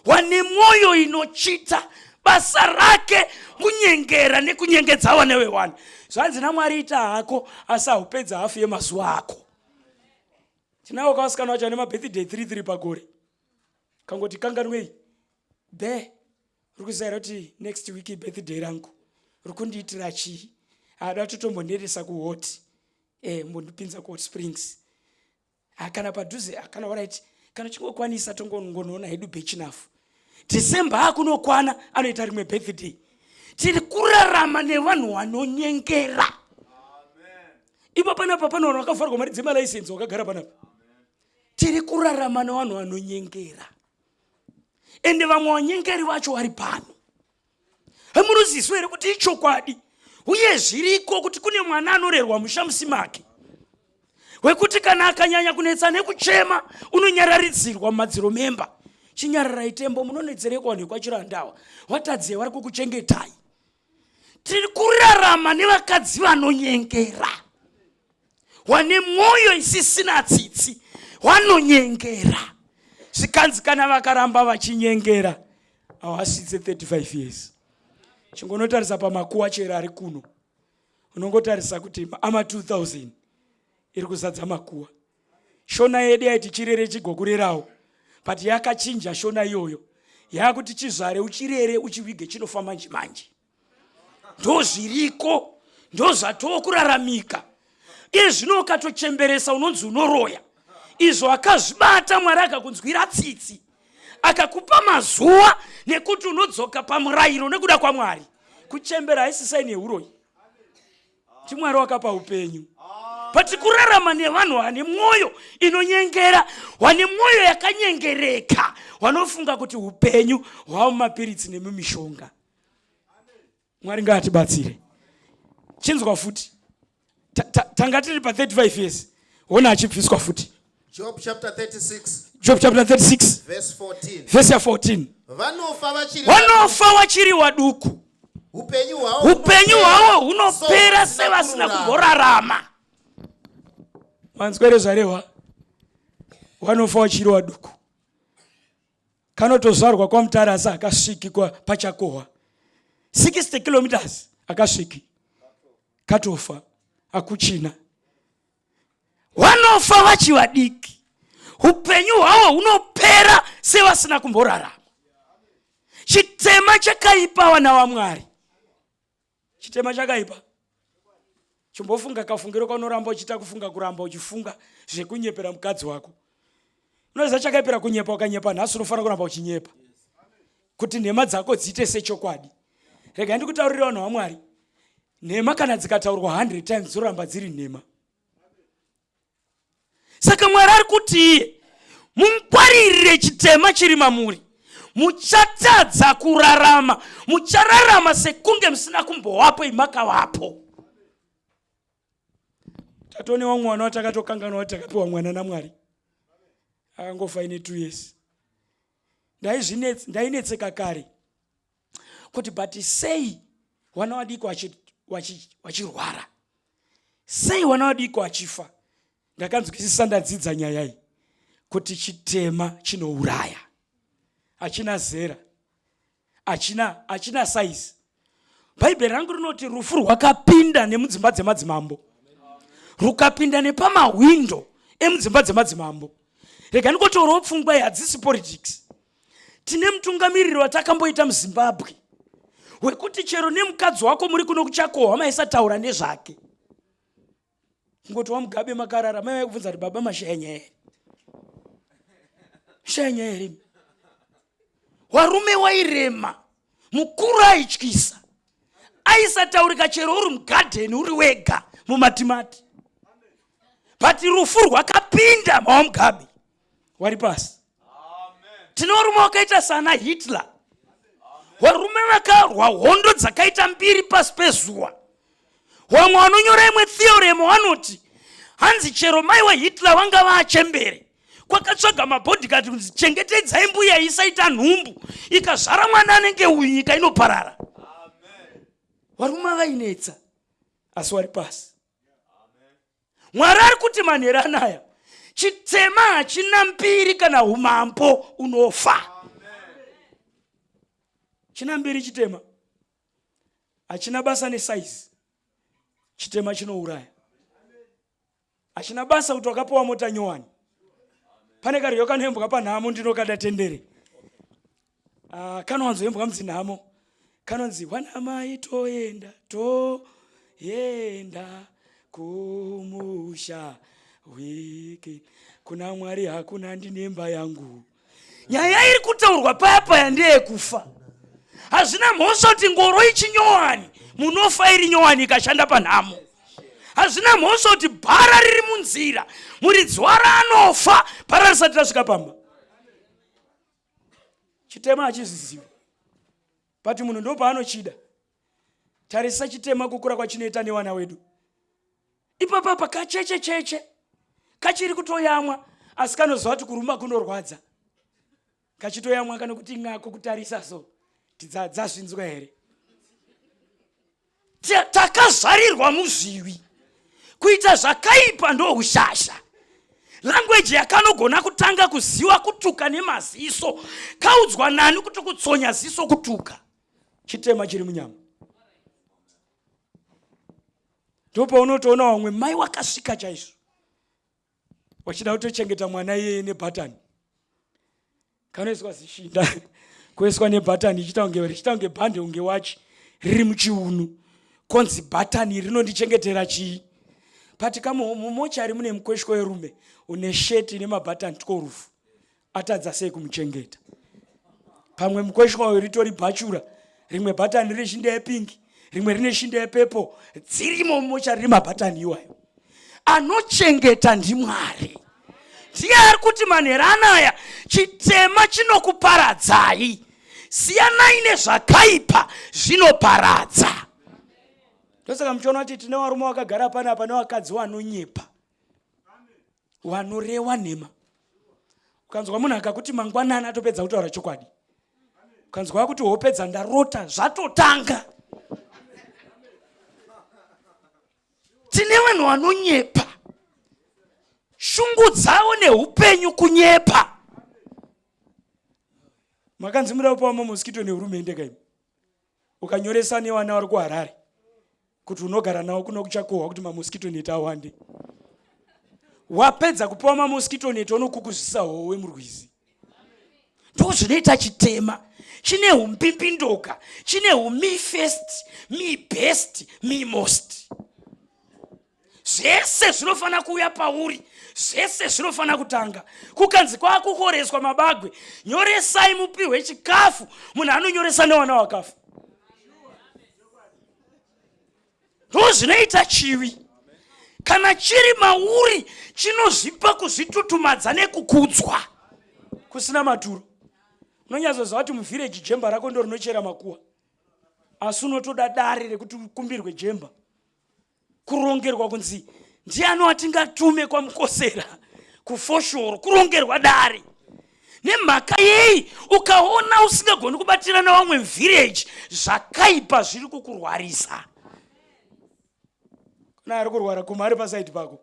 wane mwoyo inochita. Basa rake kunyengera nekunyengedza vana vevanhu. Zvanzi naMwari, ita hako, asi haupedza hafu yemazuva ako. Tinawo kavasikana vacho ane mabirthday 33 pagore. Kangoti kanganwei be uri kuziva kuti next week ibirthday rangu, uri kundiitira chii? Haada totombondiendesa kuhot, mbondipinza kuHot Springs, kana padhuze, kana alright, kana chingokwanisa tongongonoona hedu bechinafu. December akunokwana, anoita rimwe birthday. Tiri kurarama nevanhu vanonyengera. Ipo panapa pane vanhu vakavharwa mari dzemalicense vakagara panapa. Tiri kurarama nevanhu vanonyengera, ende vamwe vanyengeri vacho vari pano. Hamunozizwa here kuti ichokwadi uye zviriko kuti kune mwana anorerwa musha musimake, wekuti kana akanyanya kunetsa nekuchema unonyararidzirwa mumadziro memba? Chinyararai tembo, munonetsereko vanhu vekwachirandawa watadzei? Vari kukuchengetai. Tiri kurarama nevakadzi vanonyengera, wane mwoyo isisina tsitsi, vanonyengera. Zvikanzi kana vakaramba vachinyengera, havasvitse 35 years. Chingonotarisa pamakuwa chero ari kuno, unongotarisa kuti ama 2000 iri kuzadza makuwa. Shona yedu yaiti chirere chigokurerawo, but yakachinja shona iyoyo, yakuti chizvare uchirere uchivige chinofa manje manje. Ndo zviriko, ndo zvatokuraramika iye zvino. Ukatochemberesa unonzi unoroya. Izvo akazvibata Mwari akakunzwira tsitsi, akakupa mazuva, nekuti unodzoka pamurayiro nekuda kwaMwari. Kuchembera haisi sign yeuroyi. Timwari wakapa upenyu. Pati kurarama nevanhu vane mwoyo inonyengera, vane mwoyo yakanyengereka, vanofunga kuti upenyu hwava mumapiritsi nemumishonga. Mwari ngaatibatsire. Chinzwa futi, tanga tiri pa35 years, hona achibviswa futi. Job chapter 36. Job chapter 36. Verse 14. Vhesi ya14. Vanofa vachiri Vanofa wachiri waduku. Upenyu hwavo Upenyu hwavo hunopera sevasina kumborarama. Manzwere zvarehwa. Wanofa wachiri waduku. Kanotozvarwa kwaMutare asi hakasviki pachakohwa. 60 kilometers akasviki. Katofa hakuchina. Wanofa vachi vadiki. Upenyu hwavo hunopera sevasina kumborarama. Chitema chakaipa vana vaMwari. Chitema chakaipa. Chimbofunga kafungiro kaunoramba uchiita kufunga kuramba uchifunga zvekunyepera mukadzi wako. Unoziva chakaipira kunyepa, ukanyepa nhasi unofanira kuramba uchinyepa kuti nhema dzako dziite sechokwadi. Regai ndikutaurire vanhu vaMwari, nhema kana dzikataurwa 100 times dzoramba dziri nhema. Saka Mwari ari kuti iye mungwaririre chitema chiri mamuri, muchatadza kurarama, muchararama sekunge musina kumbowapo imakavapo. Tatone wamwe mwana watakatokanganwa kuti takapiwa mwana naMwari, akangofa ine 2 years. Ndainetseka kare kuti but sei wana wadiki wachirwara, sei wana wadiki wachifa. Ndakanzwisisa ndadzidza nyaya iyi kuti chitema chinouraya, hachina zera, hachina size. Bhaibheri rangu rinoti rufu rwakapinda nemudzimba dzemadzimambo, rukapinda nepamahwindo emudzimba dzemadzimambo. Rega ndikotorawo pfungwa iyi, hadzisi politics. Tine mutungamiriri watakamboita muZimbabwe wekuti chero nemukadzi wako muri kuno kuchakohwa maisataura nezvake. Kungoti waMugabe makarara, mai vaikubvunza kuti baba mashaya nyaya here? Shaya nyaya here? Warume wairema, mukuru aityisa, aisataurika chero uri mugadheni uri wega mumatimati. But rufu rwakapinda mawaMugabe wari pasi. Tine varume vakaita sana Hitler, varume vakarwa hondo dzakaita mbiri pasi pezuva. Vamwe vanonyora imwe theorem vanoti hanzi chero mai waHitler vanga vaachembere, kwakatsvaga mabhodhikati kunzi chengetedzai mbuya isaita nhumbu, ikazvara mwana anenge uyu nyika inoparara. Varume vainetsa asi wari pasi. Mwari ari kuti manheru anaya, chitema hachina mbiri kana umambo, unofa. China mbiri chitema, hachina basa nesaizi. Chitema chinouraya, hachina basa kuti wakapiwa mota nyowani. Pane karyo kanoimbwa panhamo, ndinokada tendere. Kanowanzoimbwa mudzinhamo, kanonzi wanamai toenda toenda kumusha wiki kuna Mwari hakuna ndinemba yangu. Nyaya iri kutaurwa paya paya ndeyekufa. Hazvina mhosva kuti ngoro ichinyowani, munofa iri nyowani ikashanda panhamo. Hazvina mhosva kuti bhara riri munzira, muridzi waro anofa bhara risati rasvika pamba. Chitema hachizvizivi, but munhu ndo paanochida. Tarisa chitema kukura kwachinoita newana wedu. Ipapa pakacheche cheche kachiri kutoyamwa, asi kanoziva kuti kuruma kunorwadza. Kachitoyamwa kanokuti ng'ako kutarisa so tidzazvinzwa here? Takazvarirwa muzvivi, kuita zvakaipa ndo ushasha. Language yakanogona kutanga kuziva kutuka nemaziso. Kaudzwa nani kuti kutsonya ziso kutuka? Chitema chiri munyama. Ndopaunotoona vamwe mai wakasvika chaizvo wachida kutochengeta mwana iyeye nebhatani, kanoiswa zishinda kuiswa nebhatani ichiita kunge richiita kunge bhande kunge wachi riri muchiunu, konzi bhatani rinondichengetera chii? Pati kamumochari mune mukweshwa werume une sheti nemabhatani tworufu, atadza sei kumuchengeta? Pamwe mukweshwa uyu ritori bhachura, rimwe bhatani rine shinda yepingi, rimwe rine shinda yepepo, dzirimo mumochari rine mabhatani iwayo. Anochengeta ndiMwari. Ndiye ari kuti manheru anaya, chitema chinokuparadzai, siyanai nezvakaipa zvinoparadza. Ndosaka muchiona kuti tine varume vakagara panapa nevakadzi vanonyepa, vanorewa nhema. Ukanzwa munhu akakuti mangwanani atopedza kutaura chokwadi, ukanzwa kuti hopedza ndarota, zvatotanga. Tine vanhu vanonyepa. Shungu dzavo neupenyu kunyepa. Makanzi muda kupawa mamoskito nehurumende kaimi. Ukanyoresa nevana vari kuHarare kuti unogara nawo kuno kuchakohwa kuti mamoskito net awande. Wapedza kupiwa mamoskito net unokukuzvisa howe murwizi. Ndozvinoita chitema chine humbimbindoga, chine humi first, me best, me most. Zvese zvinofanira kuuya pauri, zvese zvinofanira kutanga. Kukanzi kwakukoreswa mabagwe, nyoresai mupihwe chikafu. Munhu anonyoresa newana wakafa. Ndozvinoita chivi. Kana chiri mauri chinozvipa kuzvitutumadza nekukudzwa kusina maturo. Unonyatsoziva kuti muvhireji jemba rako ndo rinochera makuwa, asi unotoda dare rekuti ukumbirwe jemba, kurongerwa kunzi ndiani watingatume kwamukosera kufoshoro, kurongerwa dare. Nemhaka yei ukaona usingagoni kubatira navamwe muvhireji, zvakaipa zviri kukurwarisa. Kuna ari kurwara guma ari pasaidi pako,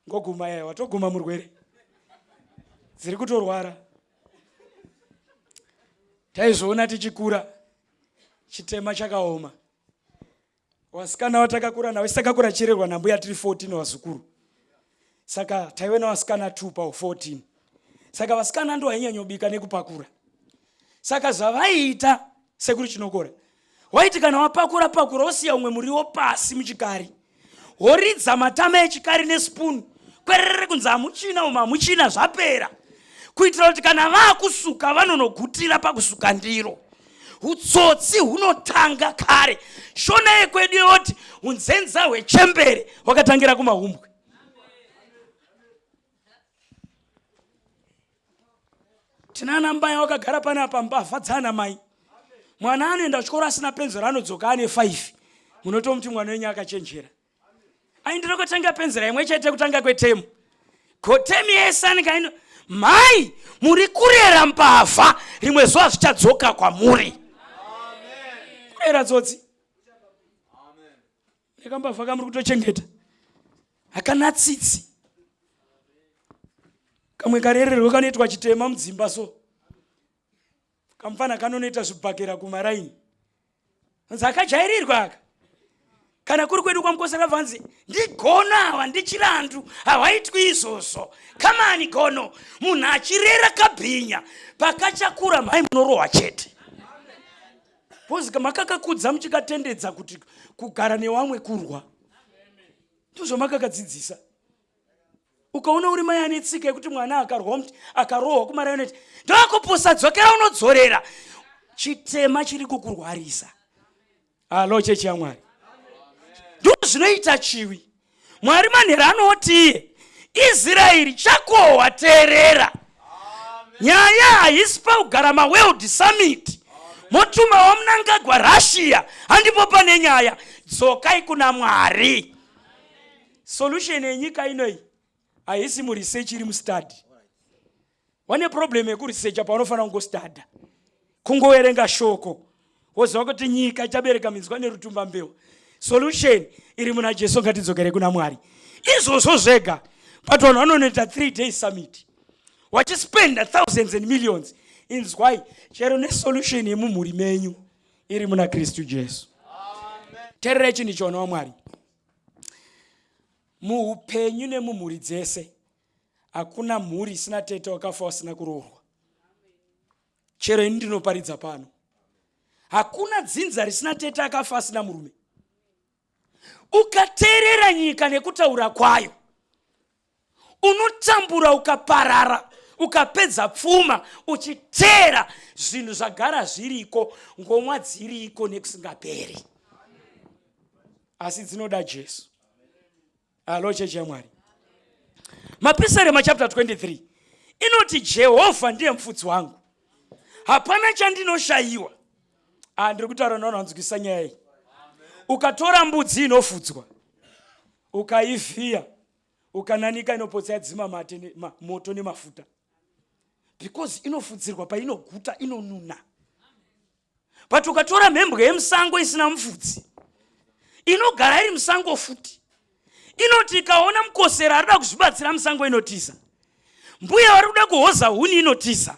ngoguma yaya watoguma murwere, dziri kutorwara. Taizviona tichikura, chitema chakaoma. Vasikana vatakakura navo, takakura tichirerwa nambuya tiri 14 vazukuru, saka taive navasikana 2 pa 14. Saka vasikana ndo vainyanyobika nekupakura. Saka zvavaiita sekuru Chinokora, waiti kana wapakura pakura wosiya umwe muriwo pasi muchikari, woridza matama echikari nespoon kwerere kunzi hamuchina umu, hamuchina, zvapera, kuitira kuti kana vakusuka vanonogutira pakusuka ndiro. Utsotsi hunotanga kare. Shona yekwedu yoti unzenza hwechembere hwakatangira kumahumbwe. Tinana mbaya wakagara panapa, mbavha dzana mai. Mwana anoenda kuchikoro asina penzera anodzoka ane 5. Munotomuti mwana wenyu akachenjera. Aindira kutenga penzera imwe chete kutanga kwetemu. Kotemu yese anenge aino mai muri kurera mbavha, rimwe zuva zvichadzoka kwamuri. Kurera tsotsi. Nekambavha kamuri kutochengeta. Hakana tsitsi. Kamwe karererwe kanoitwa chitema mudzimba so. Kamfana kanonoita zvibhakera kumaraini. Hanzi akajairirwa aka. Kana kuri kwedu kwaMukosi akabva hanzi ndigono awa ndichirandu hawaitwi izvozvo. Kamani gono munhu achirera kabhinya pakachakura mhai munorohwa chete. Because makakakudza muchikatendedza kuti kugara newamwe kurwa. Ndozvamakakadzidzisa. Ukaona uri mai ane tsika yekuti mwana akarwa muti akarohwa kumarayoneti ndokupusa dzokera unodzorera. Chitema chiri kukurwarisa. Alo chechi yaMwari. Ndozvinoita chivi. Mwari manhero anoti iye Israeri chakohwa teerera. Nyaya haisi pakugara maWorld Summit motuma waMnangagwa Russia, handipo pane nyaya. Dzokai kuna Mwari. Solution yenyika inoyi haisi muresearch iri mustudy. Wane problem yekuresearcha paunofanira kungostada, kungoverenga shoko woziva kuti nyika ichabereka minzwa nerutumbambeu. Solution iri muna Jesu. Ngatidzokere kuna Mwari. Izvozvo zvega. But vanhu vanonoita 3 days summit wachispenda thousands and millions. Inzwai, chero nesolution yemumhuri menyu iri muna Kristu Jesu. Tererai chinhu chiona waMwari. Muupenyu nemumhuri dzese hakuna mhuri isina tete wakafa wasina kuroorwa. Chero ini ndinoparidza pano, hakuna dzinza risina tete akafa asina murume. Ukateerera nyika nekutaura kwayo unotambura, ukaparara, ukapedza pfuma uchiteera zvinhu zvagara zviriko, ngomwa dziriko nekusingaperi, asi dzinoda Jesu. Alo chechi yaMwari. Mapisarema chapter 23 inoti Jehovha ndiye mufudzi wangu, hapana chandinoshayiwa. Ah, ndiri kutaura navanhu vanzwisisa nyaya iyi. Ukatora mbudzi inofudzwa ukaivhiya ukananika, inopotsa yadzima mate moto nemafuta, because inofudzirwa painoguta inonuna. But ukatora mhembwe yemusango isina mufudzi, inogara iri musango futi. Inoti ikaona mukosera arikuda kuzvibatsira musango inotiza. Mbuya vari kuda kuhoza huni inotiza.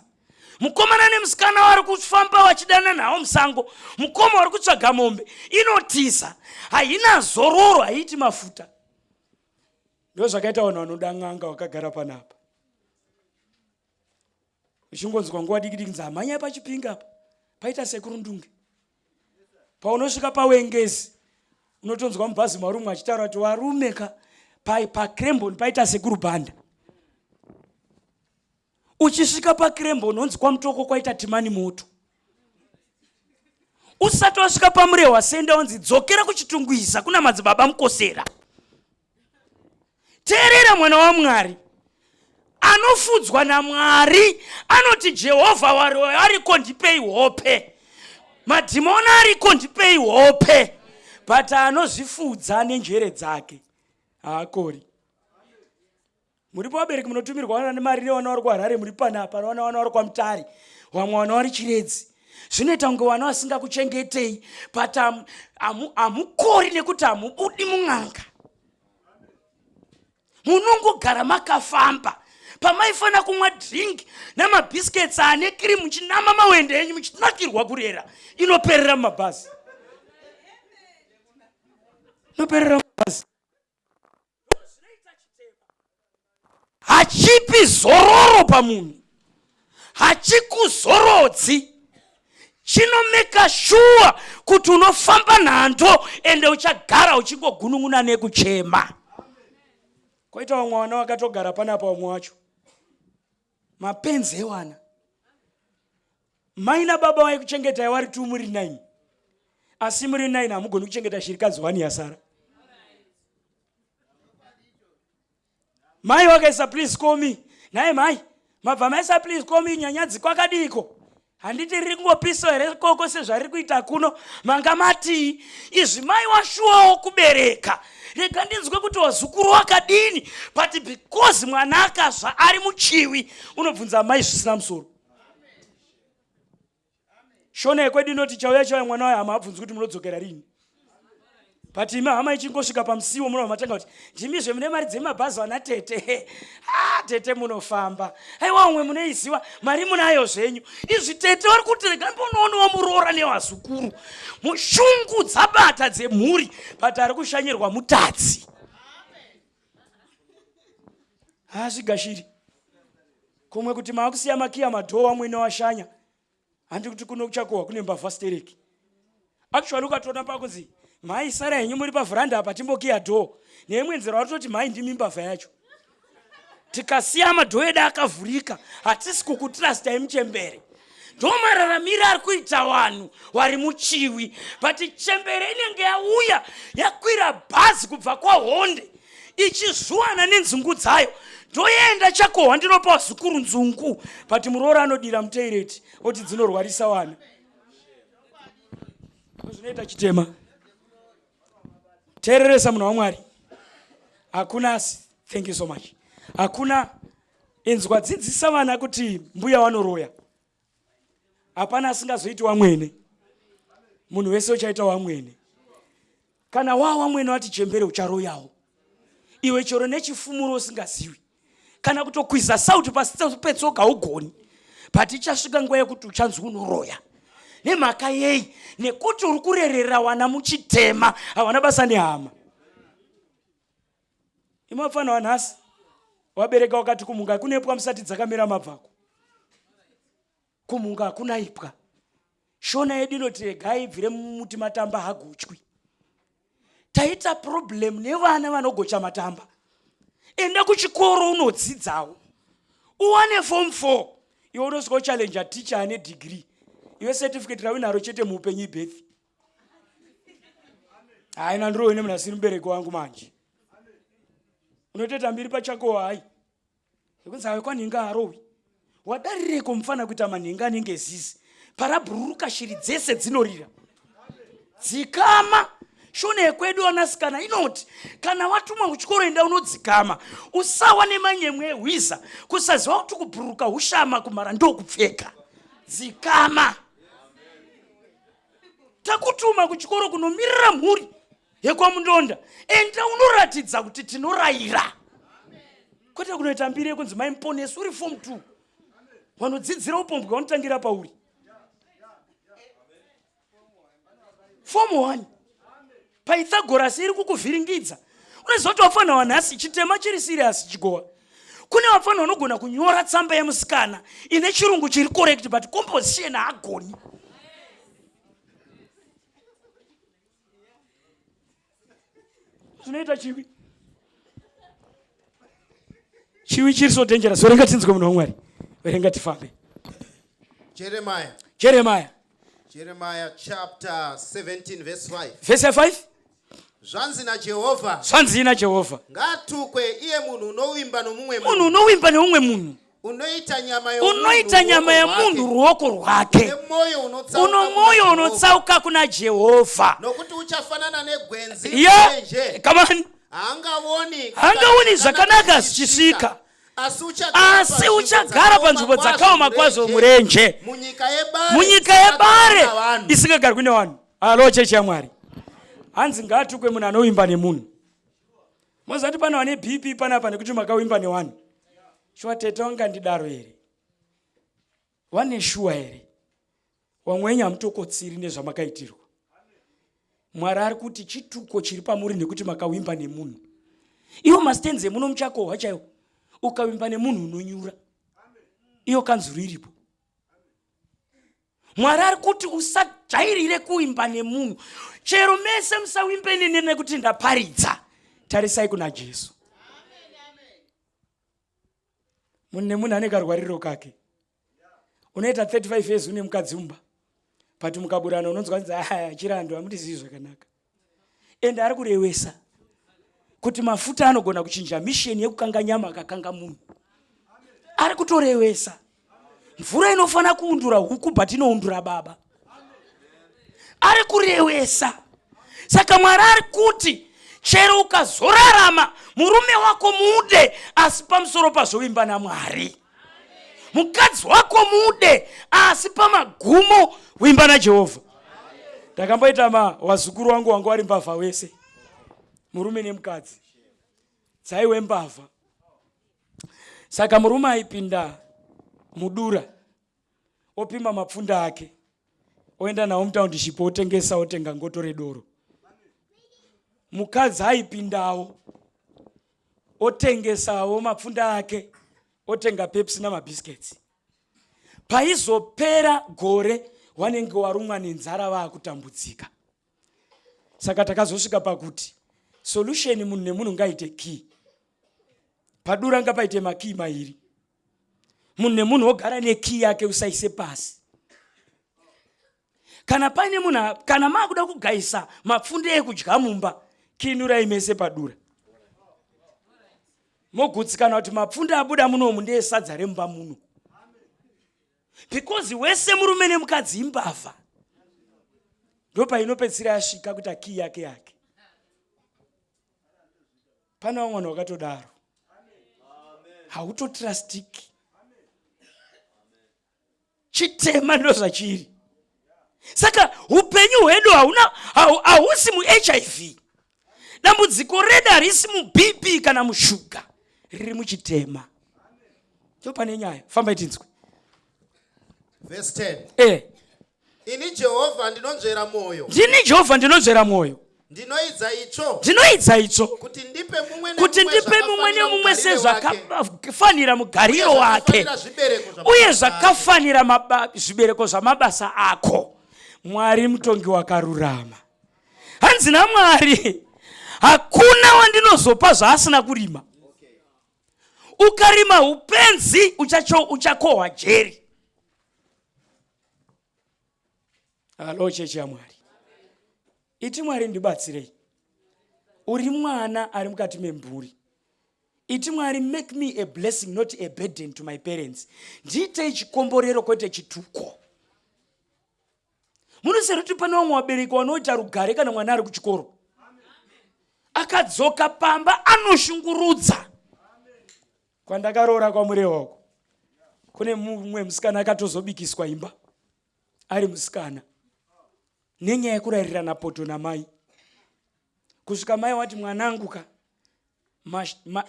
Mukomana nemusikana vari kufamba vachidana nawo musango, mukoma vari kutsvaga mombe inotiza. Haina zororo, haiiti mafuta. Ndozvakaita vanhu vanoda n'anga vakagara panapa. Uchingonzwa nguva diki diki nzamhanya pachipinga apa paita sekuru Ndunge. Paunosvika pawengezi unotonzwa mubhazi marumwe achitaura kuti varume ka pakrembon paita sekuru Banda. Uchisvika pakrembon unonzi kwamutoko kwaita timani moto. Usati wasvika pamurehwa senda unzi dzokera kuchitungwiza kuna madzibaba Mukosera. Teerera mwana waMwari anofudzwa naMwari anoti Jehovha ariko ndipei hope, madhimoni ariko ndipei hope, but anozvifudza nenjere dzake haakori. Muripo vabereki munotumirwa vana nemari nevana vari kuHarare, muri panapa, vana vana vari kwaMutare, vamwe vana vari Chiredzi. Zvinoita kunge vana vasingakuchengetei, but hamukori nekuti hamubudi mun'anga. Munongogara makafamba. Pamaifanira kumwa drink nemabiscuits ane cream muchinama mawende enyu muchinakirwa kurera, inoperera mumabhazi. Inoperera mumabhazi. Hachipi zororo pamunhu, hachikuzorodzi, chinomeka shuwa kuti unofamba nhando ende uchagara uchingogunun'una nekuchema. Koita vamwe vana vakatogara panapa, vamwe wacho mapenzi ewana. Mai nababa vaikuchengetai wari 2 muri 9, asi muri 9 hamugoni kuchengeta shirikadzi 1 yasara. Mai wakaisa please call me. Nhai mai, mabva maisa please call me nyanyadzi kwakadiiko? Handiti riri kungopisa here koko sezvariri kuita kuno? Manga matii? Izvi mai washuwawo kubereka. Rega ndinzwe kuti wazukuru wakadini, but because mwana akazva ari muchiwi, unobvunza mai zvisina musoro. Shona yekwedu inoti chauya chauya mwana wayo hama abvunzi kuti munodzokera rini. But imi hama ichingosvika pamusiwo munobva matanga kuti ndimizve mune mari dzemabhazi vana tete. Ah, tete munofamba. Aiwa umwe munoiziva mari munayo zvenyu. Izvi tete vari kuti rega mbonoonawo muroora nevazukuru. Mushungu dzabata dzemhuri but ari kushanyirwa mutadzi. Haazvigashiri. Kumwe kuti maakusiya makiya madhoo amwene washanya. Handi kuti kuno kuchakohwa kune mbavha stereki. Actually ukatoona pakunzi mhai sara henyu muri pavhuranda apa timbokiya dhoo. Neimwe nzira watoti mhai ndimi mbavha yacho. Tikasiya madhoo edu akavhurika hatisi kukutrustai muchembere. Ndomararamire ari kuita vanhu vari muchiwi, but chembere inenge yauya yakwira bhazi kubva kwaHonde ichizvuwana nenzungu dzayo, ndoenda chakohwa ndinopa vazukuru nzungu, but muroora anodira mutoireti oti dzinorwarisa vana. Zvinoita chitema. Teereresa munhu waMwari, hakuna asi. Thank you so much. Hakuna inzwa, dzidzisa vana kuti mbuya vanoroya. Hapana asingazoiti wamwene. Munhu wese uchaita wamwene. Kana wa wamwene wati chembere ucharoyawo. Iwe chero nechifumuro usingaziwi. Kana kutokwiza sauti pasi petsoka haugoni. But ichasvika nguva yekuti uchanzi unoroya. Nemhaka yei? Nekuti uri kurerera wana muchitema, hawana basa nehama. Imafana wanhasi wabereka wakati kumhunga hakuna ipwa musati dzakamera mabvako. Kumhunga hakuna ipwa. Shona yedu inoti regai ibvire mumuti matamba hagochwi. Taita problem nevana vanogocha matamba. Enda kuchikoro unodzidzawo. Uwane form 4. Iwe unosvika uchallenge teacher ane degree. Iwe certificate raunaro chete muupenyu ibirth. Haina ndirowe nemunhu asiri mubereki wangu manje. Unotoita mbiri pachako hayi. Yekunzi hayi kwanhinga harowi. Wadarireko mufana kuita manhinga anenge zizi. Parabhururuka shiri dzese dzinorira. Dzikama. Shona yekwedu vanasikana inoti kana watumwa kuchikoro enda unodzikama. Usawa nemanyemwe ehwiza. Kusaziva kuti kubhururuka hushama kumhara ndokupfeka. Dzikama. Takutuma kuchikoro kunomirira mhuri. Yekwamundonda. Enda unoratidza kuti tinorayira. Kwete kunoita mbiri yekunzi mai muponesi uri form 2. Wanodzidzira upombwe wanotangira pauri. Form 1. Pythagoras iri kukuvhiringidza. Unoziva kuti wafana wanhasi chitema chiri serious chigowa. Kune vafana vanogona kunyora tsamba yemusikana ine chirungu chiri correct but composition haagoni. Zvinoita chivi. Chivi chiri so dangerous. Verenga tinzwe munhu waMwari. Verenga tifambe. Jeremiah. Jeremiah. Jeremiah chapter 17 verse 5. Verse 5. Zvanzi naJehovha. Zvanzi naJehovha. Ngaatukwe iye munhu unovimba nomumwe munhu. Munhu unovimba neumwe munhu. Unoita nyama yomunhu Unoita nyama yemunhu ruoko rwake. Uno mwoyo unotsauka kuna Jehovha. Nokuti uchafanana negwenzi Yeah. Come on. Haangaoni Haangaoni zvakanaka zvichisvika. Asi uchagara panzvimbo dzakaoma kwazvo murenje. Munyika yebare isingagarwi nevanhu. Halo chechi yaMwari. Hanzi ngaatukwe munhu anovimba nemunhu. Mozati pane vane BP panapa nekuti makavimba nevanhu. Shuwa tete wangandidaro here? Wane shuwa here? Wamwe wenyu hamutokotsiri nezvamakaitirwa. Mwari ari kuti chituko chiri pamuri nekuti makawimba nemunhu. Iwo mastenzi emuno muchakohwa chaiwo. Ukawimba nemunhu unonyura. Iyo kanzuru iripo. Mwari ari kuti usajairire kuwimba nemunhu. Chero mese musawimbe neni nekuti ndaparidza. Tarisai kuna Jesu. Munhu nemunhu ane karwariro kake. Unoita 35 years une mukadzi mumba. But mukaburana unonzwa nzi ah chirando hamutizivi zvakanaka. Ende ari kurewesa kuti mafuta anogona kuchinja mission yekukanga nyama akakanga munhu. Ari kutorewesa. Mvura inofanira kuundura huku but inoundura baba. Ari kurewesa. Saka Mwari ari kuti chero ukazorarama murume wako mude asi pamusoro pazvo vimba naMwari. Mukadzi wako mude asi pamagumo vimba naJehovha. Ndakamboita ma wazukuru wangu wanga wari mbavha wese. Murume nemukadzi. Dzaiwe mbavha. Saka murume aipinda mudura opima mapfunda ake oenda nawo mutaundishipo otengesa otenga ngoto redoro. Mukadzi aipindawo otengesawo mapfunda ake otenga pepsi namabiscuits. Paizopera gore wanenge warumwa nenzara vaakutambudzika. Saka takazosvika pakuti solution munhu nemunhu ngaite key. Padura ngapaite makey mairi. Munhu nemunhu ogara nekey yake usaise pasi. Kana paine munhu kana maakuda kugaisa mapfunde ekudya mumba, kinurai mese padura. Mogutsikana kuti mapfunde abuda munomu ndeesadza remumba muno. Because wese murume nemukadzi imbavha. Ndopainopedzisira yasvika kuita key yake yake. Pane vamwe vanhu vakatodaro. Hautotrustiki. Chitema ndozvachiri. Saka upenyu hwedu hauna hausi muHIV. Dambudziko redu harisi muBP kana mushuga, riri muchitema. Ndipo pane nyaya. Fambai tinzwe. Verse 10. Eh. Ini Jehovha ndinonzvera mwoyo. Ndini Jehovha ndinonzvera mwoyo. Ndinoidza itsvo. Ndinoidza itsvo. Kuti ndipe mumwe kuti ndipe mumwe nemumwe sezvakafanira mugariro wake uye zvakafanira zvibereko zvamabasa ako. Mwari mutongi wakarurama. Hanzi naMwari hakuna wandinozopa zvaasina kurima. Ukarima upenzi uchakohwa jeri. Halo chechi yaMwari. Iti Mwari ndibatsirei. Uri mwana ari mukati memhuri. Iti Mwari make me a blessing not a burden to my parents. Ndiitei chikomborero kwete chituko. Munoziva kuti pane vamwe vabereki vanoita rugare kana mwana ari kuchikoro. Akadzoka pamba anoshungurudza. Kwandakaroora kwaMurewa uko kune mumwe musikana akatozobikiswa imba ari musikana nenyaya yekurairirana poto namai. Kusvika mai wati mwanangu ka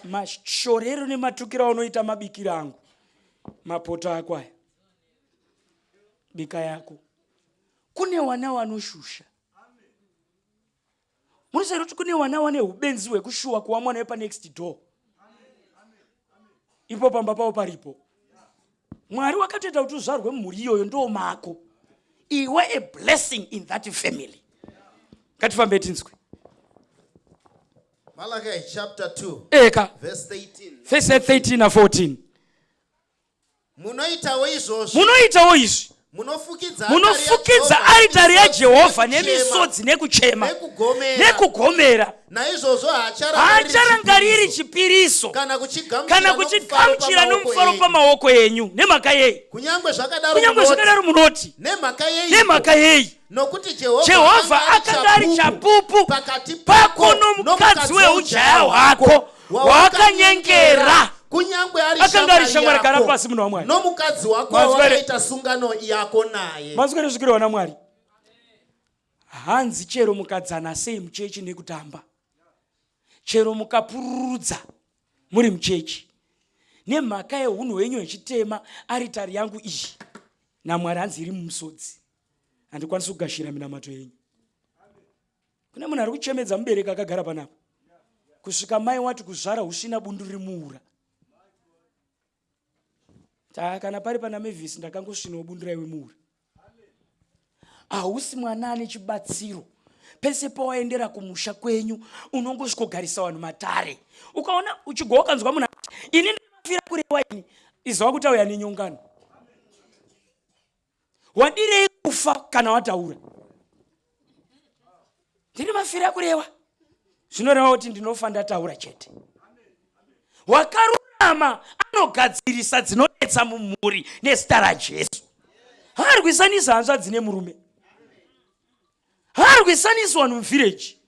mashorero nematukiro aunoita mabikiro angu mapoto ako aya bika yako. Kune wana wanoshusha. Munoziva kuti kune wana wane ubenzi hwekushuwa kuwa mwana wepanext door. Ipo pamba pavo paripo. Mwari wakatoita kuti uzvarwe mumhuri iyoyo ndo mako. Iwe a blessing in that family. Ngatifambe tinzwe. Malachi chapter 2. Eka. Verse 13. Verse 13 na 14. Munoitawo izvozvi. Munoitawo izvi. Munofukidza Munofukidza aritari yaJehovha nemisodzi nekuchema nekugomera. Naizvozvo haacharangariri chipiriso kana kuchigamuchira nomufaro pamaoko enyu. Nemhaka yei? Kunyange zvakadaro Kunyange zvakadaro munoti nemhaka yei? Nemhaka yei? Nokuti Jehovha akanga ari chapupu pakati pako nomukadzi weujaya hwako wawakanyengera kunyange ari akanga ari shamwari. Gara pasi munhu waMwari. Nomukadzi wako wawakaita sungano yako naye. Manzwa rezvikirwa naMwari. Hanzi chero mukadzana sei muchechi nekutamba, chero mukapururudza muri muchechi, nemhaka yehunhu hwenyu hwechitema, aritari yangu iyi naMwari hanzi iri mumusodzi, handikwanisi kugashira minamato yenyu. Kune munhu ari kuchemedza mubereki akagara panapa kusvika mai wati kuzvara usvina bundu riri muura. Taa kana pari pana Mavis ndakangosvinawo bundu raiwe muura. Hausi mwana ane chibatsiro. Pese pawaendera kumusha kwenyu unongosvikogarisa vanhu matare. Ukaona uchigowa ukanzwa munhu ati ini ndinofira kurewa ini, izwa kuti auya nenyongano. Wadirei kufa kana wataura? Ndiri mafira kurewa. Zvinoreva kuti ndinofa ndataura chete. Wakarurama anogadzirisa dzinonetsa mumhuri nezita raJesu. Haarwisanisi hanzvadzi nemurume. Haarwisanisi vanhu muvhireji.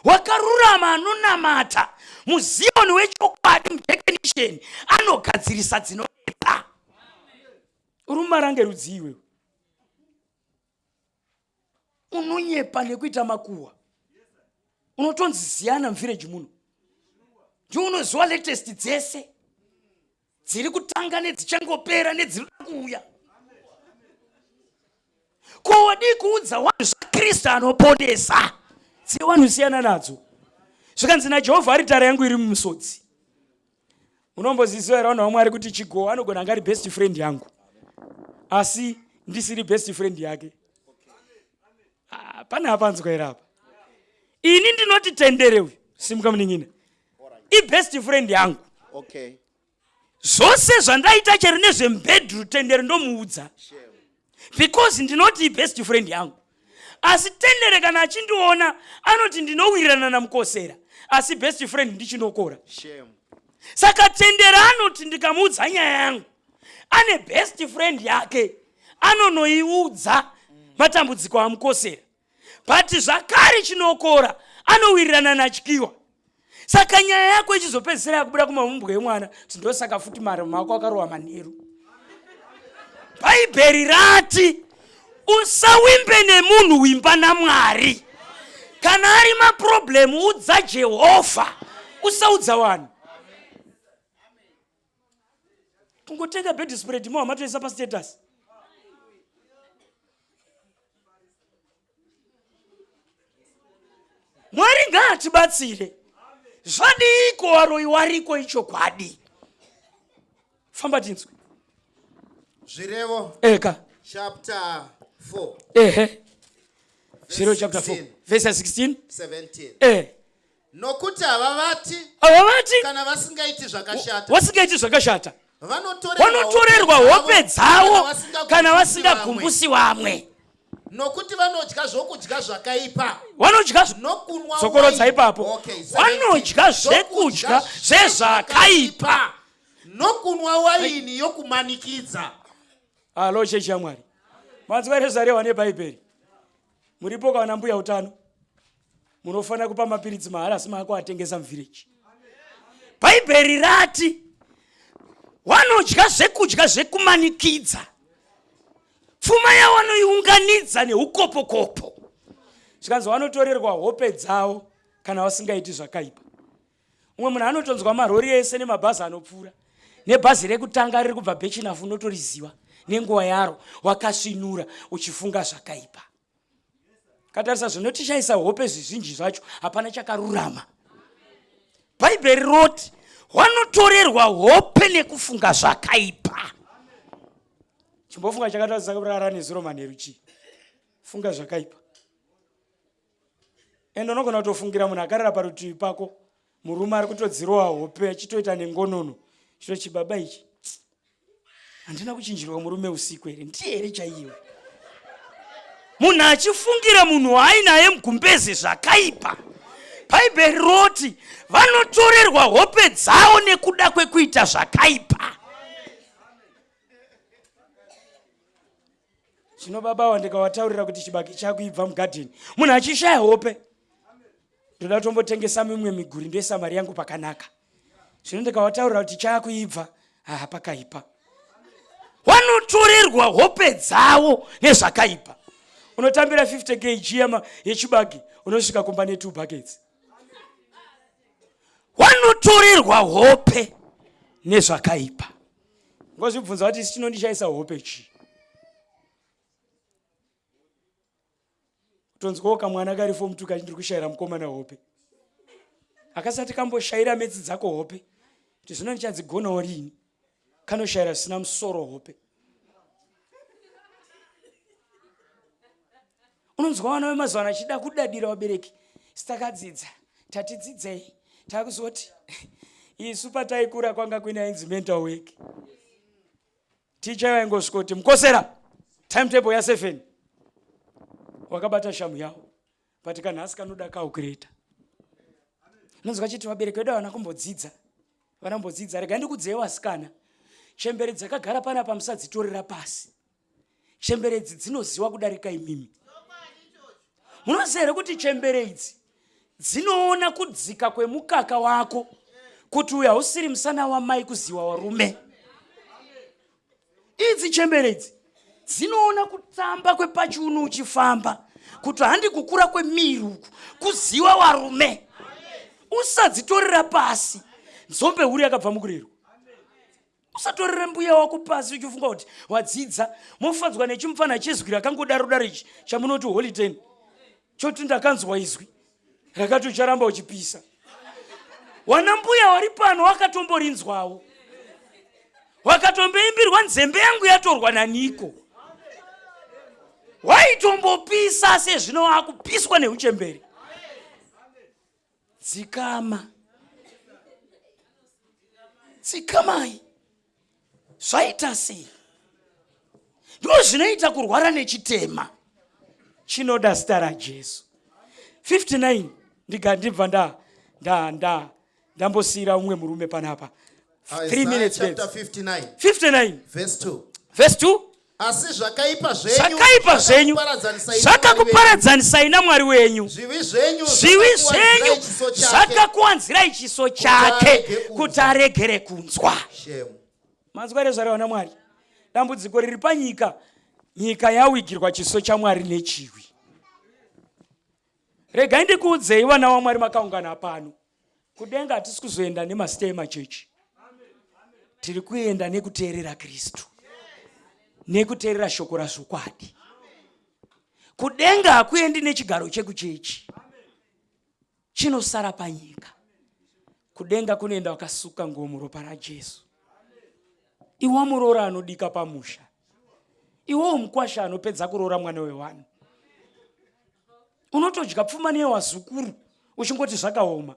Wakarurama anonamata muZioni wechokwadi mudekenisheni anogadzirisa dzinonetsa. Uri mumarange rudzii iwewe? Unonyepa nekuita makuhwa. Unotonzi ziyana muvhireji muno. Ndiwe unoziwa latest dzese dziri kutanga nedzichangopera nedziri kuuya. Ko wadii kuudza vanhu zvaKristu anoponesa? Dzevanhu siyana nadzo. Zvikanzi naJehovha aritari yangu iri mumusodzi. Unomboziziva here vanhu vaMwari kuti Chigowa anogona anga ari best friend yangu asi ndisiri best friend yake? Ah, pane apanzwa here apa? Ini ndinoti tendere uyu, simuka munin'ina, ibest friend yangu. Okay. Zvose zvandaita chero nezvemubhedhuru tendere ndomuudza because ndinoti ibest friend yangu. Asi tendere kana achindiona anoti ndinowirirana naMukosera, asi best friend ndichinokora. Shame. Saka tendere anoti ndikamuudza nyaya yangu, ane best friend yake anonoiudza matambudziko aMukosera, but zvakare chinokora anowirirana naTyiwa. Saka nyaya yako ichizopedzisira yakubuda kumahumbwe emwana kuti ndosaka futi mari mako akarohwa manheru. Bhaibheri rati usawimbe nemunhu, wimba naMwari. Kana ari maproblemu udza Jehovha, usaudza vanhu. Kungotenga bed spread mo hamatoisa pastatus. Mwari ngaatibatsire. Zvadiiko varoyi wariko ichokwadi. Famba tinzwe. Zvirevo. Eka. Chapter 4. Ehe. Zvirevo chapter 4. Verse 16. 17. Eh. Nokuti havavati. Havavati. Kana vasingaiti zvakashata. Vasingaiti zvakashata. Vanotorerwa hope dzavo kana vasingagumbusi vamwe. Nokuti vanodya zvokudya zvakaipa. Vanodya nokunwa. Dzokorodza ipapo. Okay, vanodya zvekudya zvezvakaipa. Nokunwa waini yokumanikidza. Alo chechi yaMwari. Manzwa here zvarehwa neBhaibheri? Muripo kana mbuya utano? Munofanira kupa mapiritsi mahara asi maako atengesa muvhireji. Bhaibheri rati vanodya zvekudya zvekumanikidza. Pfuma yavo vanoiunganidza neukopokopo. Zvikanzi vanotorerwa hope dzavo kana vasingaiti zvakaipa. Umwe munhu anotonzwa marori ese nemabhazi anopfuura. Nebhazi rekutanga riri kubva Bechinafu unotoriziva nenguva yaro wakasvinura uchifunga zvakaipa. Katarisa zvinotishaisa hope zvizhinji zvacho hapana chakarurama. Bhaibheri roti wanotorerwa hope nekufunga zvakaipa. Chimbofunga chakatadzisa kurara nezuro manheru chii? Funga zvakaipa. Ende unogona kutofungira munhu akarara parutivi pako, murume ari kutodzirowa hope achitoita nengonono. Chito chibaba ichi. Handina kuchinjirwa murume usiku here? Ndiye here chaiye? Munhu achifungira munhu waainaye mugumbeze zvakaipa. Bhaibheri roti vanotorerwa hope dzavo nekuda kwekuita zvakaipa. Zvino baba ava ndikawataurira kuti chibage chakuibva mugadheni, munhu achishaya hope, ndoda tombotengesa mimwe miguri ndoisa mari yangu pakanaka. Zvino ndikawataurira kuti chakuibva, haa pakaipa. Wanotorerwa hope dzavo nezvakaipa. Unotambira 50 kg yechibage, unosvika kumba ne 2 buckets. Wanotorerwa hope nezvakaipa. Ngozvibvunza kuti isu chinondishaisa hope chii? Kutonzwawo kamwana kari form 2 kachi ndiri kushayira mukomana hope. Akasati kamboshaira metsi dzako hope. Kuti zvino ndichadzigonawo riini? Kanoshayira zvisina musoro hope. Unonzwa vana vemazuva ano achida kudadira vabereki. Sitakadzidza, tatidzidzei, takuzoti isu pataikura kwanga kuine ainzi mental work. Ticha vaingosvika kuti mukosera timetable ya 7 wakabata shamu yawo but kanhasi kanoda calculator. Unonzwa chiti vabereki vedu havana kumbodzidza, vana kumbodzidza. Regai ndikudzei vasikana, chembere dzakagara panapa musadzitorera pasi. Chembere idzi dzinoziwa kudarika imimi. Munoziva here kuti chembere idzi dzinoona kudzika kwemukaka wako kuti uyu hausiri musana wamai kuziwa warume. Idzi chembere idzi dzinoona kutamba kwepachiuno uchifamba kuti handi kukura kwemiri uku kuziwa warume. Usadzitorera pasi. Nzombe huru yakabva mukurerwa. Usatorere mbuya wako pasi uchifunga kuti wadzidza. Mofadzwa nechimufana chezwi rakangodaro daro ichi chamunoti holy ten. Choti ndakanzwa izwi rakati ucharamba uchipisa. Wana mbuya wari pano wakatomborinzwawo. Wakatomboimbirwa nzembe yangu yatorwa naniko. Waitombopisa sezvino wakupiswa neuchembere. Dzikama. Dzikamai. Zvaita sei? Ndiko zvinoita kurwara nechitema. Chinoda zita raJesu. 59 ndiga ndibva nda nda nda ndambosiira umwe murume panapa. 3 minutes chapter 59. 59 verse 2. Verse 2. Asi zvakaipa zvenyu zvakaipa zvenyu zvakakuparadzanisai namwari wenyu, zvivi zvenyu zvivi zvenyu zvakakuwanzirai chiso chake kuti aregere kunzwa. Manzwa here zvarehwa namwari? Dambudziko riri panyika, nyika yawigirwa chiso chamwari nechivi. Regai ndikuudzei vana vaMwari makaungana pano, kudenga hatisi kuzoenda nemazita emachechi, tiri kuenda nekuteerera Kristu, nekuteerera shoko razvokwadi. Kudenga hakuendi nechigaro chekuchechi, chinosara panyika. Kudenga kunoenda wakasuka nguo muropa raJesu. Iwe muroora anodika pamusha, iwewo mukwasha anopedza kuroora mwana wewanhu, unotodya pfuma neyewazukuru uchingoti zvakaoma.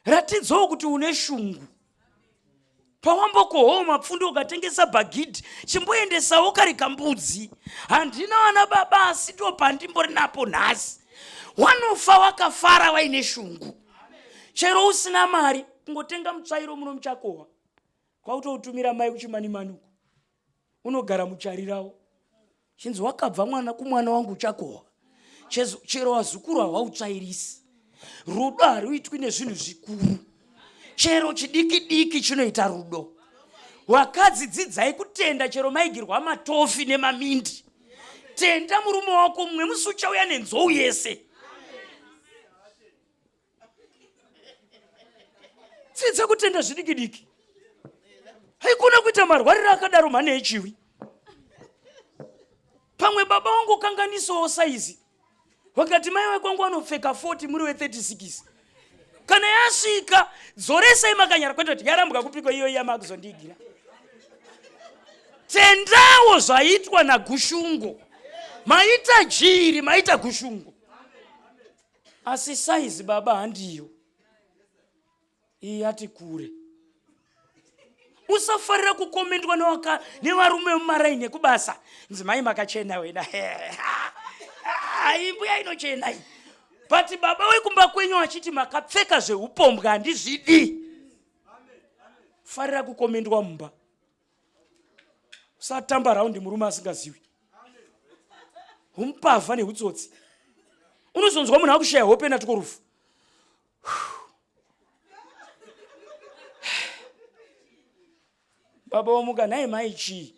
Ratidzawo kuti une shungu. Pawambokohwawo mapfundo ukatengesa bhagidhi, chimboendesawo kari kambudzi. Handina vana baba asi ndo pandimbori napo nhasi. Wanofa wakafara waine shungu. Chero usina mari, kungotenga mutsvairo muno muchakohwa. Kwautoutumira mai kuchimanimani uko. Unogara mucharirawo. Chinzi wakabva mwana kumwana wangu uchakohwa. Chero wazukuru hawautsvairisi. Rudo haruitwi nezvinhu zvikuru. Chero chidiki diki chinoita rudo. Wakadzi dzidzai kutenda chero maigirwa matofi nemamindi. Tenda murume wako, mumwe musi uchauya nenzou yese. Dzidza kutenda zvidiki diki. Haikona kuita marwariro akadaro mhani echiwi. Pamwe baba wangu kanganisawo saizi. Wakati mai wekwangu anopfeka 40 muri we 36. Kana yasvika dzoresai makanyara kwete kuti yarambwa kupiko iyoyi yamakuzondiigira. Tendawo zvaitwa naGushungo. Maita jiri, maita Gushungo. Asi saizi baba handiyo. Iyi yati kure. Usafarira kukomendwa nevarume vemumaraini ekubasa. Nzi mai makachena wena. Imbuya inochena iyi. But baba wekumba kwenyu achiti makapfeka zveupombwe handizvidi. Farira kukomendwa mumba. Usatamba raundi murume asingaziwi. Humpavha nehutsotsi. Unozonzwa munhu akushaya hope natiko rufu. Baba wamuka nhai mai chii?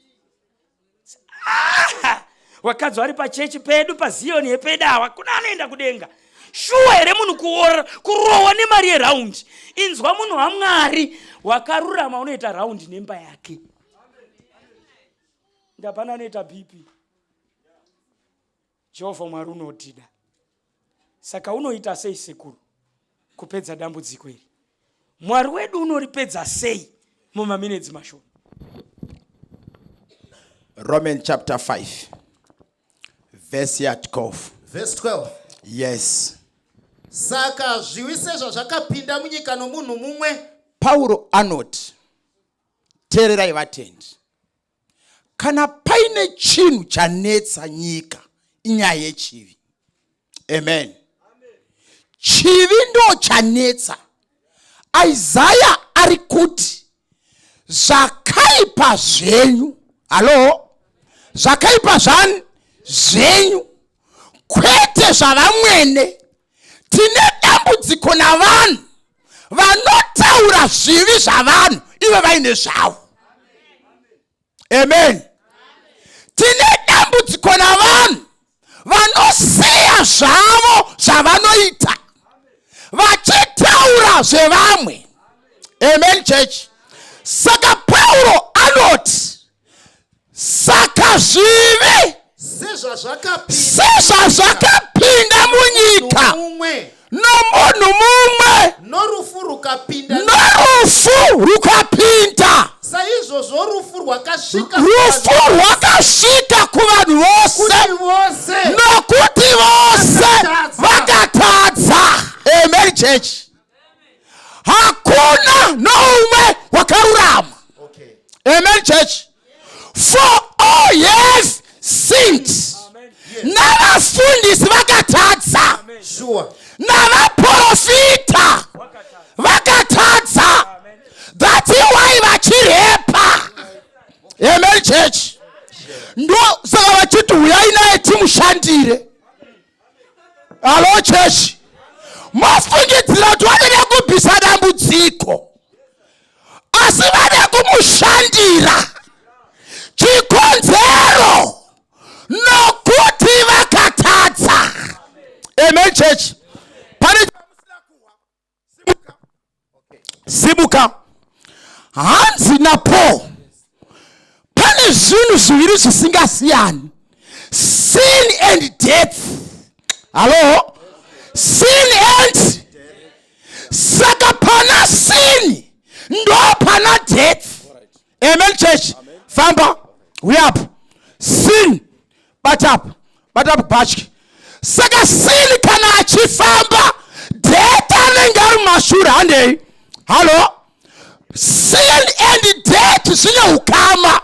Ah! Wakadzi vari pachechi pedu paziyoni yepedawa kuna anoenda kudenga. Shuwa here munhu kuora kurohwa nemari yeraundi? Inzwa munhu waMwari wakarurama unoita raundi nemba yake. Ndapana anoita BP. Jehovha Mwari unotida. Saka unoita sei sekuru kupedza dambudziko iri? Mwari wedu unoripedza sei mumaminetsi mashoma? Romans chapter 5 verse ya 12. Verse 12. Yes. Saka zviwi sezvazvakapinda munyika nomunhu mumwe. Pauro anoti teererai vatendi kana paine chinhu chanetsa nyika inyaya yechivi amen chivi ndo chanetsa isaya ari kuti zvakaipa zvenyu halo zvakaipa zvani zvenyu kwete zvavamwene tine dambudziko navanhu vanotaura zvivi zvavanhu ivo vaine zvavo amen tine dambudziko navanhu vanosiya zvavo zvavanoita vachitaura zvevamwe amen church saka pauro anoti Saka zvivi sezvazvakapinda munyika nomunhu mumwe norufu rukapinda norufu rukapinda saizvozvo rufu rwakasvika rufu rwakasvika kuvanhu vose nokuti vose vakatadza amen church hakuna noumwe wakarurama okay. amen church for all have sinned navafundisi vakatadza sure. navaprofita vakatadza that's why vachirepa amen church ndo saka vachiti huyai naye timushandire Hello church. Mofungidzira kuti vanoda kubvisa dambudziko asi vada kumushandira. Chikonzero nokuti vakatadza. Amen church. Pane simuka hanzi napaul pane zvinhu zviviri zvisingasiyani sin and death hallo sin and saka pana sin ndo pana death amen church famba we up sin bata up bata up bhatyi saka sin kana achifamba death anenge ari mumashure handei hallo sin and death zvine ukama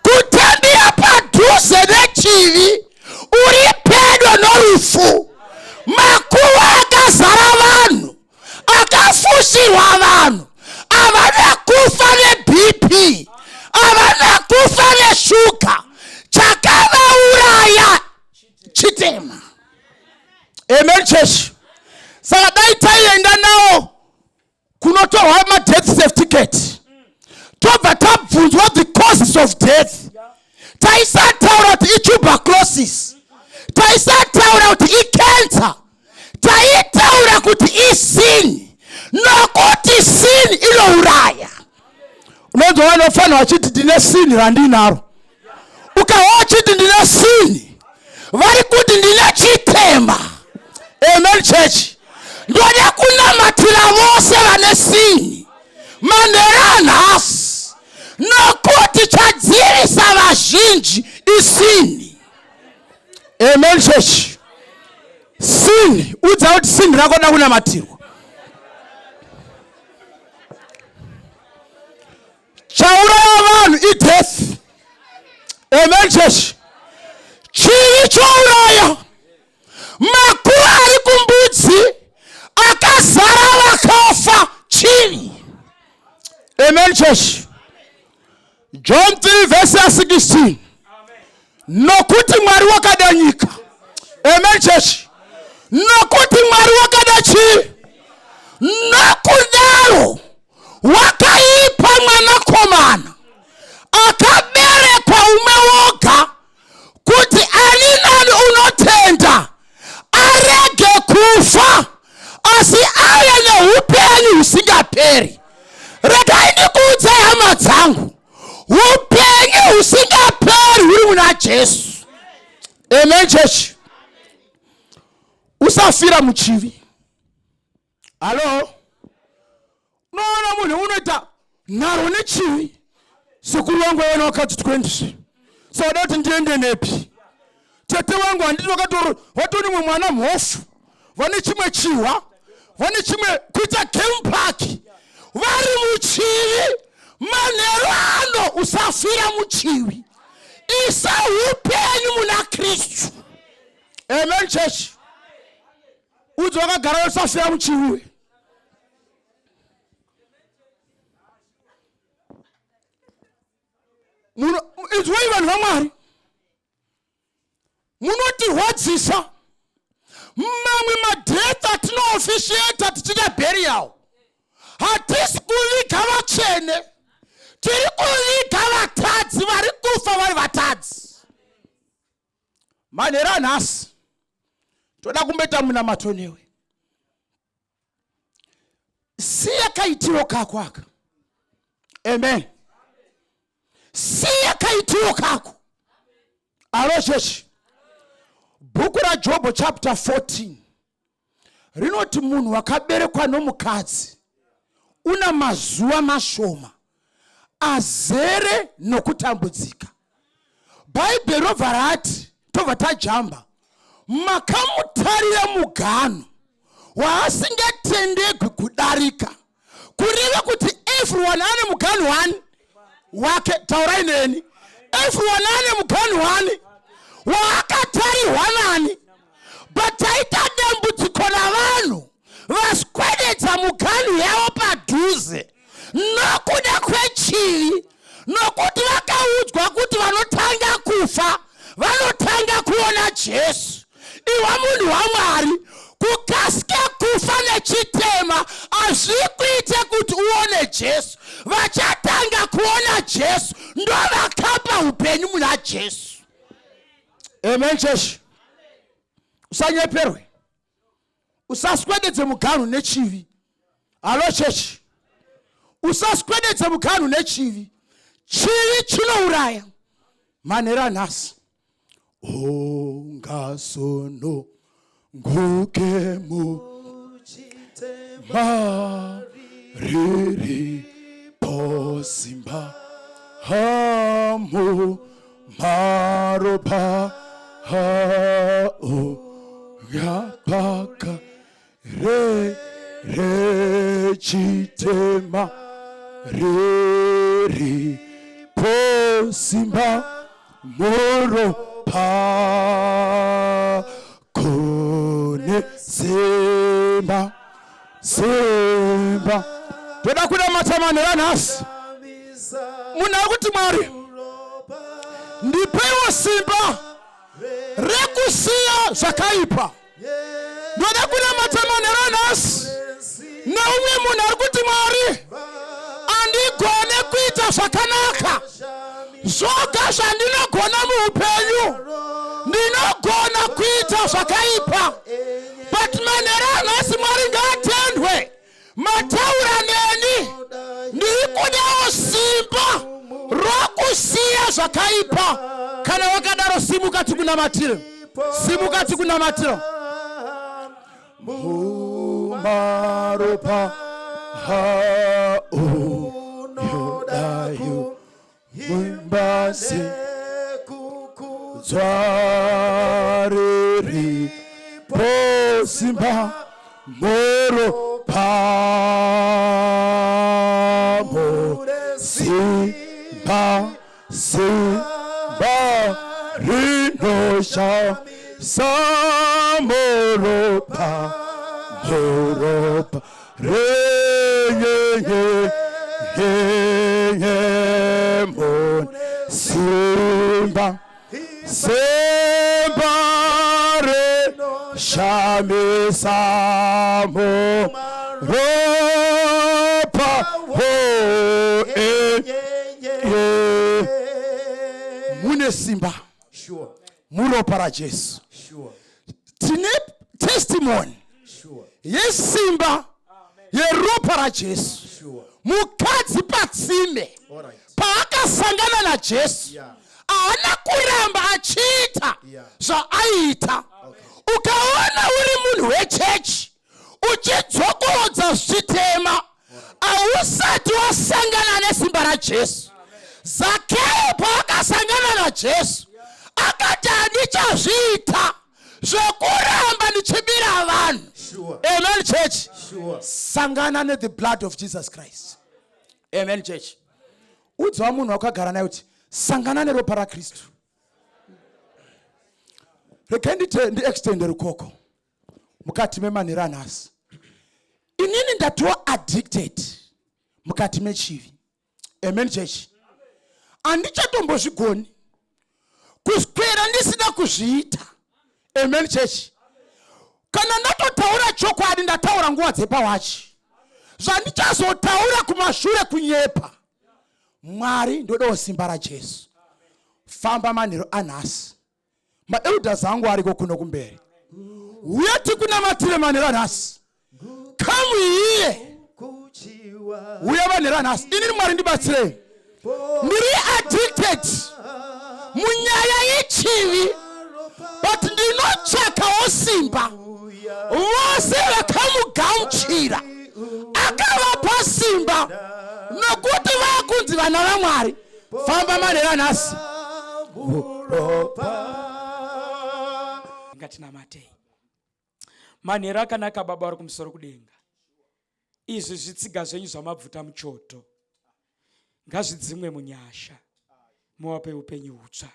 kutambira padhuze nechivi uri pedo norufu makuva akazara vanhu akafushirwa vanhu havana kufa nebp havana kufa neshuga chakavauraya chitema amen church saka dai taienda nawo kunotorwa madeath certificate tobva tabvunzwa the causes of death. Taisataura kuti ituberculosis, taisataura kuti icancer, taitaura kuti isin, nokuti sin inouraya. Unonzwa vanofanira vachiti ndine sin randinaro. Ukahwa uchiti ndine sin, vari kuti ndine chitema. Amen church. Ndoda kunamatira vose vane sin manhero anhasi, nokuti chadzivisa vazhinji isin. Amen church. Sin, udza kuti sin rako da kunamatirwa. Chauraya vanhu ideath. Amen church. Chivi chouraya. Makuva ari kumbudzi akazara vakafa, chivi. Amen church. John 3 verse ya 16, nokuti Mwari wakada nyika. Amen church. Nokuti Mwari wakada chii? Nokudaro wakaipa mwanakomana akaberekwa umwe woga, kuti ani nani unotenda arege kufa, asi ave neupenyu husingaperi. Regai ndikuudzai, hama dzangu, upenyu husingaperi huri muna Jesu. Amen church. Usafira muchivi. Hallo, unoona munhu unoita nharo nechivi. Sekuru vangu vaiona vakati 20, saka kuti ndiende nepi? Tete vangu handiti vatori mumwe mwana mhofu, vane chimwe chihwa, vane chimwe kuita game park, vari muchivi. Manhero ano usafira muchivi, isa upenyu muna Kristu. Amen church. Udzi wakagara, usafira muchivi. Inzwai vanhu vaMwari, munotirwadzisa. Mamwe madeath atinoofficiata tichiita burial, hatisi kuviga vatsvene, tiri kuviga vatadzi vari kufa vari vatadzi. Manhero anhasi toda kumboita munamato newe. Siya kaitiro kako aka. Amen. Siya kaitiro kako. Alo chechi, bhuku raJobho chapter 14 rinoti munhu wakaberekwa nomukadzi una mazuva mashoma azere nokutambudzika. Bhaibheri robva rati, tobva tajamba, makamutarira mugano waasingatendegwi kudarika. Kureva kuti everyone ane muganhu wani wake. Taurai neni, everyone ane muganhu wani waakatarirwa nani. But taita dambudziko navanhu vaswededza muganhu yavo padhuze nokuda kwechivi, nokuti vakaudzwa kuti vanotanga kufa vanotanga kuona Jesu. Iwa munhu waMwari, kukasika kufa nechitema hazvikuite kuti uone Jesu. Vachatanga kuona Jesu ndo vakapa upenyu muna Jesu. Amen church. Usanyeperwe, usaswededze muganhu nechivi. Hallo church, usaswededze muganhu nechivi. Chivi chinouraya. Manhero anhasi ungasono nguke mu mariri posimba hamu maropa hao yapaka re rechitema riri posimba muropa kune simba simba. Toda kunamata manhero anhasi. Munhu ari kuti, "Mwari, ndipeiwo simba rekusiya zvakaipa." Ndoda kunamata manhero anhasi neumwe munhu ari kuti, "Mwari, handigone kuita zvakanaka." Zvoga zvandinogona muupenyu, ndinogona kuita zvakaipa, but manhero anhasi, Mwari ngaatendwe, mataura neni. Ndiri kudawo simba rokusiya zvakaipa. Kana wakadaro, simuka tikunamatire, simuka tikunamatire. Mumaropa unodayo mumbasi dzwariri posimba moropa simba, simba rinosha samoropa, moropa renyenye yenye mon simba, simba re shamisamo ropa ho e ye. Mune simba muropa raJesu. Tine testimony yesimba yeropa raJesu. Mukadzi patsime paakasangana naJesu, haana kuramba achiita zvaaiita. Ukaona uri munhu wechechi uchidzokorodza zvichitema, hausati wasangana nesimba raJesu. Zakeo paakasangana naJesu, akati, "Handichazviita zvekuramba ndichibira vanhu." Amen, church. Sangana nethe blood of Jesus Christ. Amen, church. Udzawa munhu wakagara naye kuti sangana neropa raKristu. Regai ndite ndiextende rukoko mukati memanhero anhasi. Inini ndatova addicted mukati mechivi. Amen, church. Handichatombozvigoni kuswera ndisina kuzviita. Amen, church. Kana ndatotaura chokwadi, ndataura nguva dzepawachi, zvandichazotaura kumashure kunyepa. Mwari, ndodawo simba raJesu. Famba manhero anhasi. Maelders angu ariko kuno kumberi, uye tikunamatire manhero anhasi. Come here, uye manhero anhasi. Inini, Mwari ndibatsirei, ndiri addicted munyaya yechivi, but ndinotsvakawo simba. Vose vakamugamuchira akavapa simba, nokuti vakunzi vana vaMwari. Famba manhero anhasi. Ropa. Ngatinamatei. Manhero akanaka, Baba vari kumusoro kudenga, izvi zvitsiga zvenyu zvamabvuta muchoto ngazvidzimwe munyasha, muvape upenyu hutsva.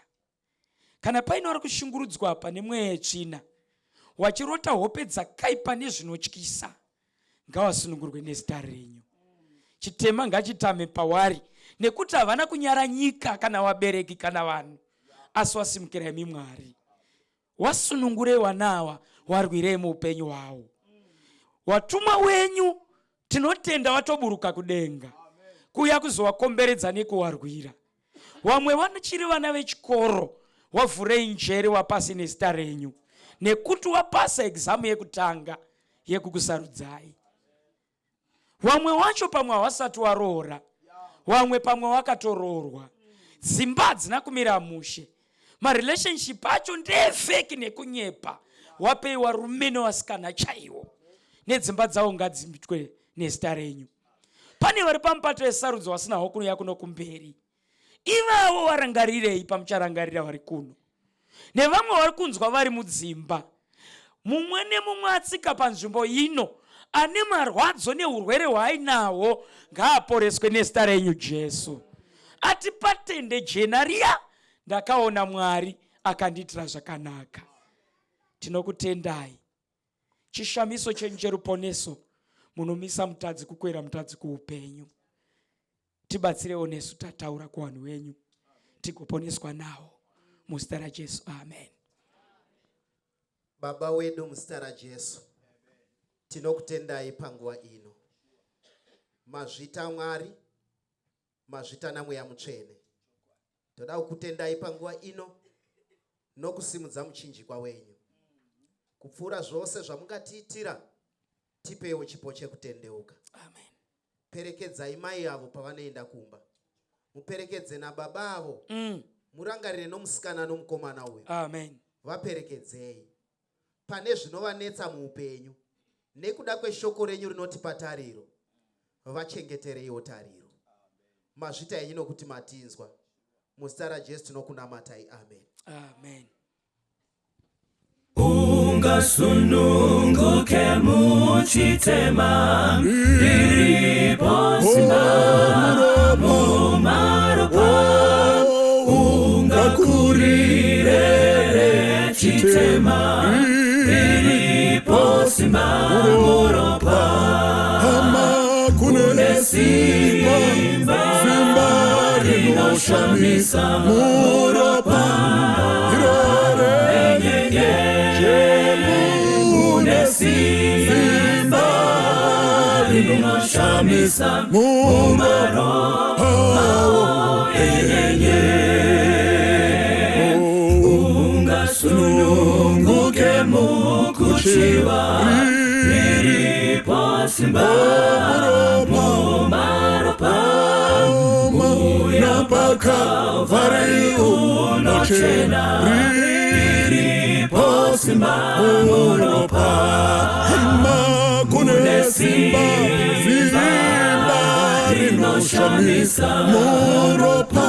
Kana paine vari kushungurudzwa apa nemweya yetsvina, wachirota hope dzakaipa nezvinotyisa, ngavasunungurwe nezita renyu. Chitema ngachitame pawari, nekuti havana kunyara nyika kana vabereki kana vanhu, asi wasimukira imi Mwari. Wasunungurei wanawa, warwirei muupenyu hwavo. Watumwa wenyu tinotenda watoburuka kudenga kuuya kuzowakomberedza nekuwarwira. Vamwe vanochiri vana vechikoro, wavhurei njere, wapasi nezita renyu, nekuti wapasa exam yekutanga yekukusarudzai. Vamwe wacho pamwe havasati waroora, vamwe pamwe wakatoroorwa, dzimba hadzina kumira mushe, marelationship acho ndeefake nekunyepa. Wapei warume nevasikana chaiwo, nedzimba dzavo ngadziitwe nezita renyu. Pane vari pamupato yesarudzo vasinawo kunoya kuno kumberi, ivavo varangarirei pamucharangarira vari kuno, nevamwe vari kunzwa vari mudzimba. Mumwe nemumwe atsika panzvimbo ino ane marwadzo neurwere hwaainahwo ngaaporeswe nezita renyu Jesu. Ati patende jena riya ndakaona Mwari akandiitira zvakanaka. Tinokutendai. Chishamiso chenyu cheruponeso munomisa mutadzi kukwera mutadzi kuupenyu. Tibatsirewo nesu tataura kuvanhu venyu, tigoponeswa nawo muzita raJesu. Amen. Baba wedu, muzita raJesu tinokutendai panguva ino. Mazvita Mwari, mazvita naMweya Mutsvene. Toda kukutendai panguva ino nokusimudza muchinjikwa wenyu. Kupfuura zvose zvamungatiitira, tipeiwo chipo chekutendeuka. Amen. Perekedzai mai avo pavanoenda kumba. Muperekedze nababa avo. Murangarire nomusikana nomukomana uyu. Amen. Vaperekedzei. Pane zvinovanetsa muupenyu. Nekuda kweshoko renyu rinotipa tariro. Vachengetereiwo tariro. Mazvita henyu nokuti matinzwa. Muzita raJesu tinokunamatai. Amen. Amen. Ungasununguke muchitema riripo simba mumaropa ungakurire chitema riripo simba muropa Hama kune simba simba rinoshamisa muropa irore mune simba rinoshamisa muropa ungasununguke mukuchiva riripo simba mumaropa napakavari unochena riripo simba muropa Hama kune simba simba rinoshamisa muropa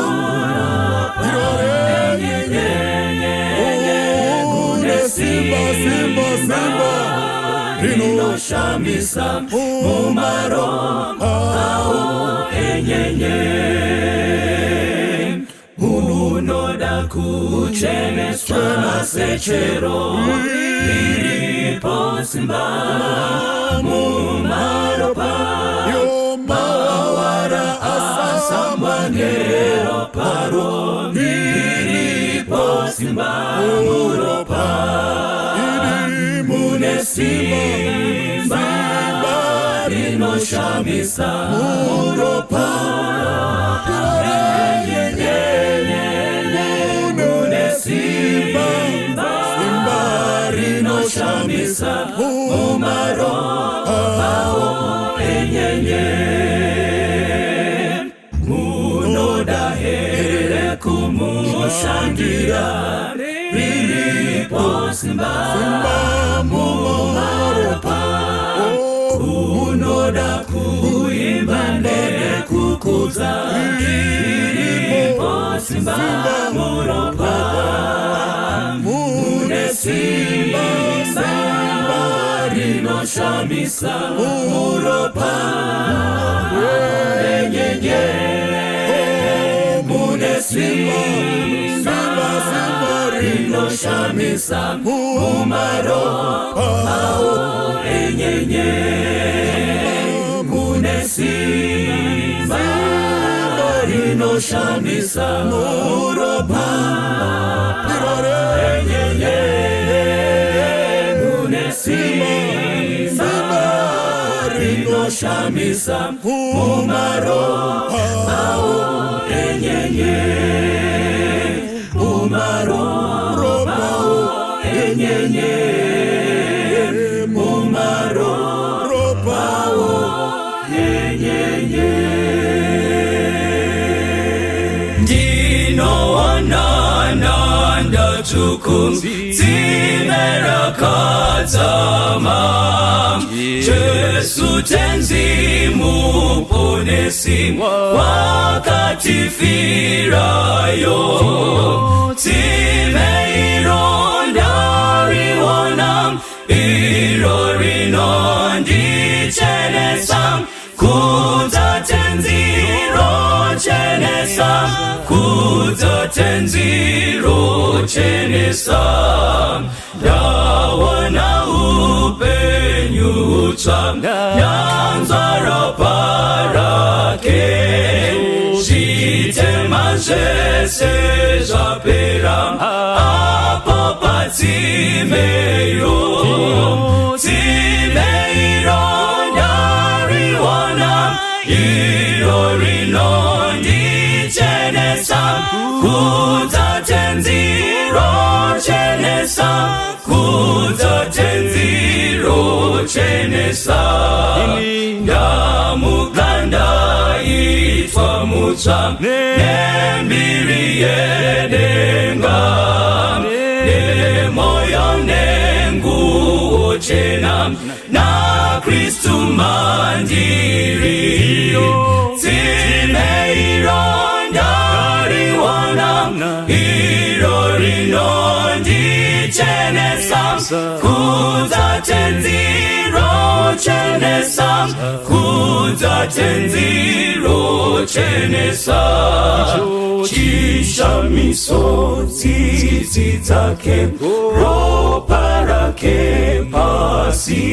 irore une simba simba simba rinoshamisa mumaropa enyenye unoda kucheneswa sechero riripo simba mumaropa yomawara asambwa neroparo riripo simba muropa mune simba rinoshamisa muropa mune simba simba rinoshamisa mumaropa enyenye munoda here kumushandira riripo simba mumaropa unoda kuimba nekukudza riripo simba muropa mune simba rinoshamisa muropa enyenye mune simba rinoshamisa mumaropa enyenye mune simba rinoshamisa muropa enyenye mune simba rinoshamisa mumaropa enyenye mumaropa enyenye mumaropa enyenye ndinoona ndatsvuku tsime rakadzama Jesu tenzi muponesi wakatifirayo tsime iro ndariona iro rinondichenesa kudza tenzi rochenesa kudza tenzi rochenesa ndawana upenyu hutsva ndanzwa ropa rake zvitema zvese zvapera apo patsimeyo tsime iro ndariwana iro rinondichenesa. rochenesa. Ndamuka ndaitwa mutsva nembiri yedenga, nemoyo nenguo chena, naKristu mandiri. Tsime iro ndariwana, iro rinondichenesa. Kudza Tenzi, rochenesa. Kudza Tenzi, rochenesa. Chishamiso tsitsi dzake, ropa rake pasi.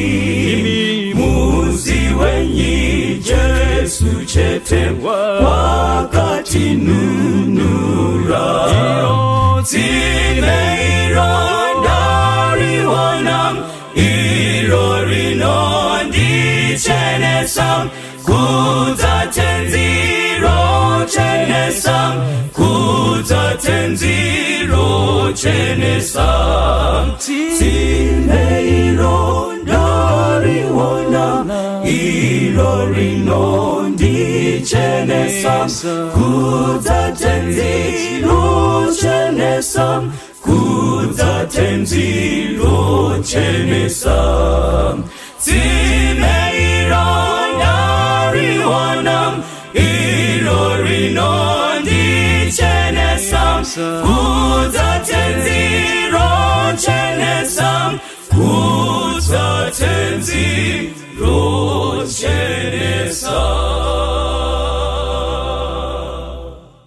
Muzivenyi Jesu chete wakatinunura. Tsime iro ndariwana, iro rinondichenesa. Kudza Tenzi, rochenesa. Kudza Tenzi, rochenesa. Tsime iro ndariwana, iro rinondichenesa. Kudza Tenzi, rochenesa. Kudza Tenzi, rochenesa. Tsime iro ndariwana, iro rinondichenesa.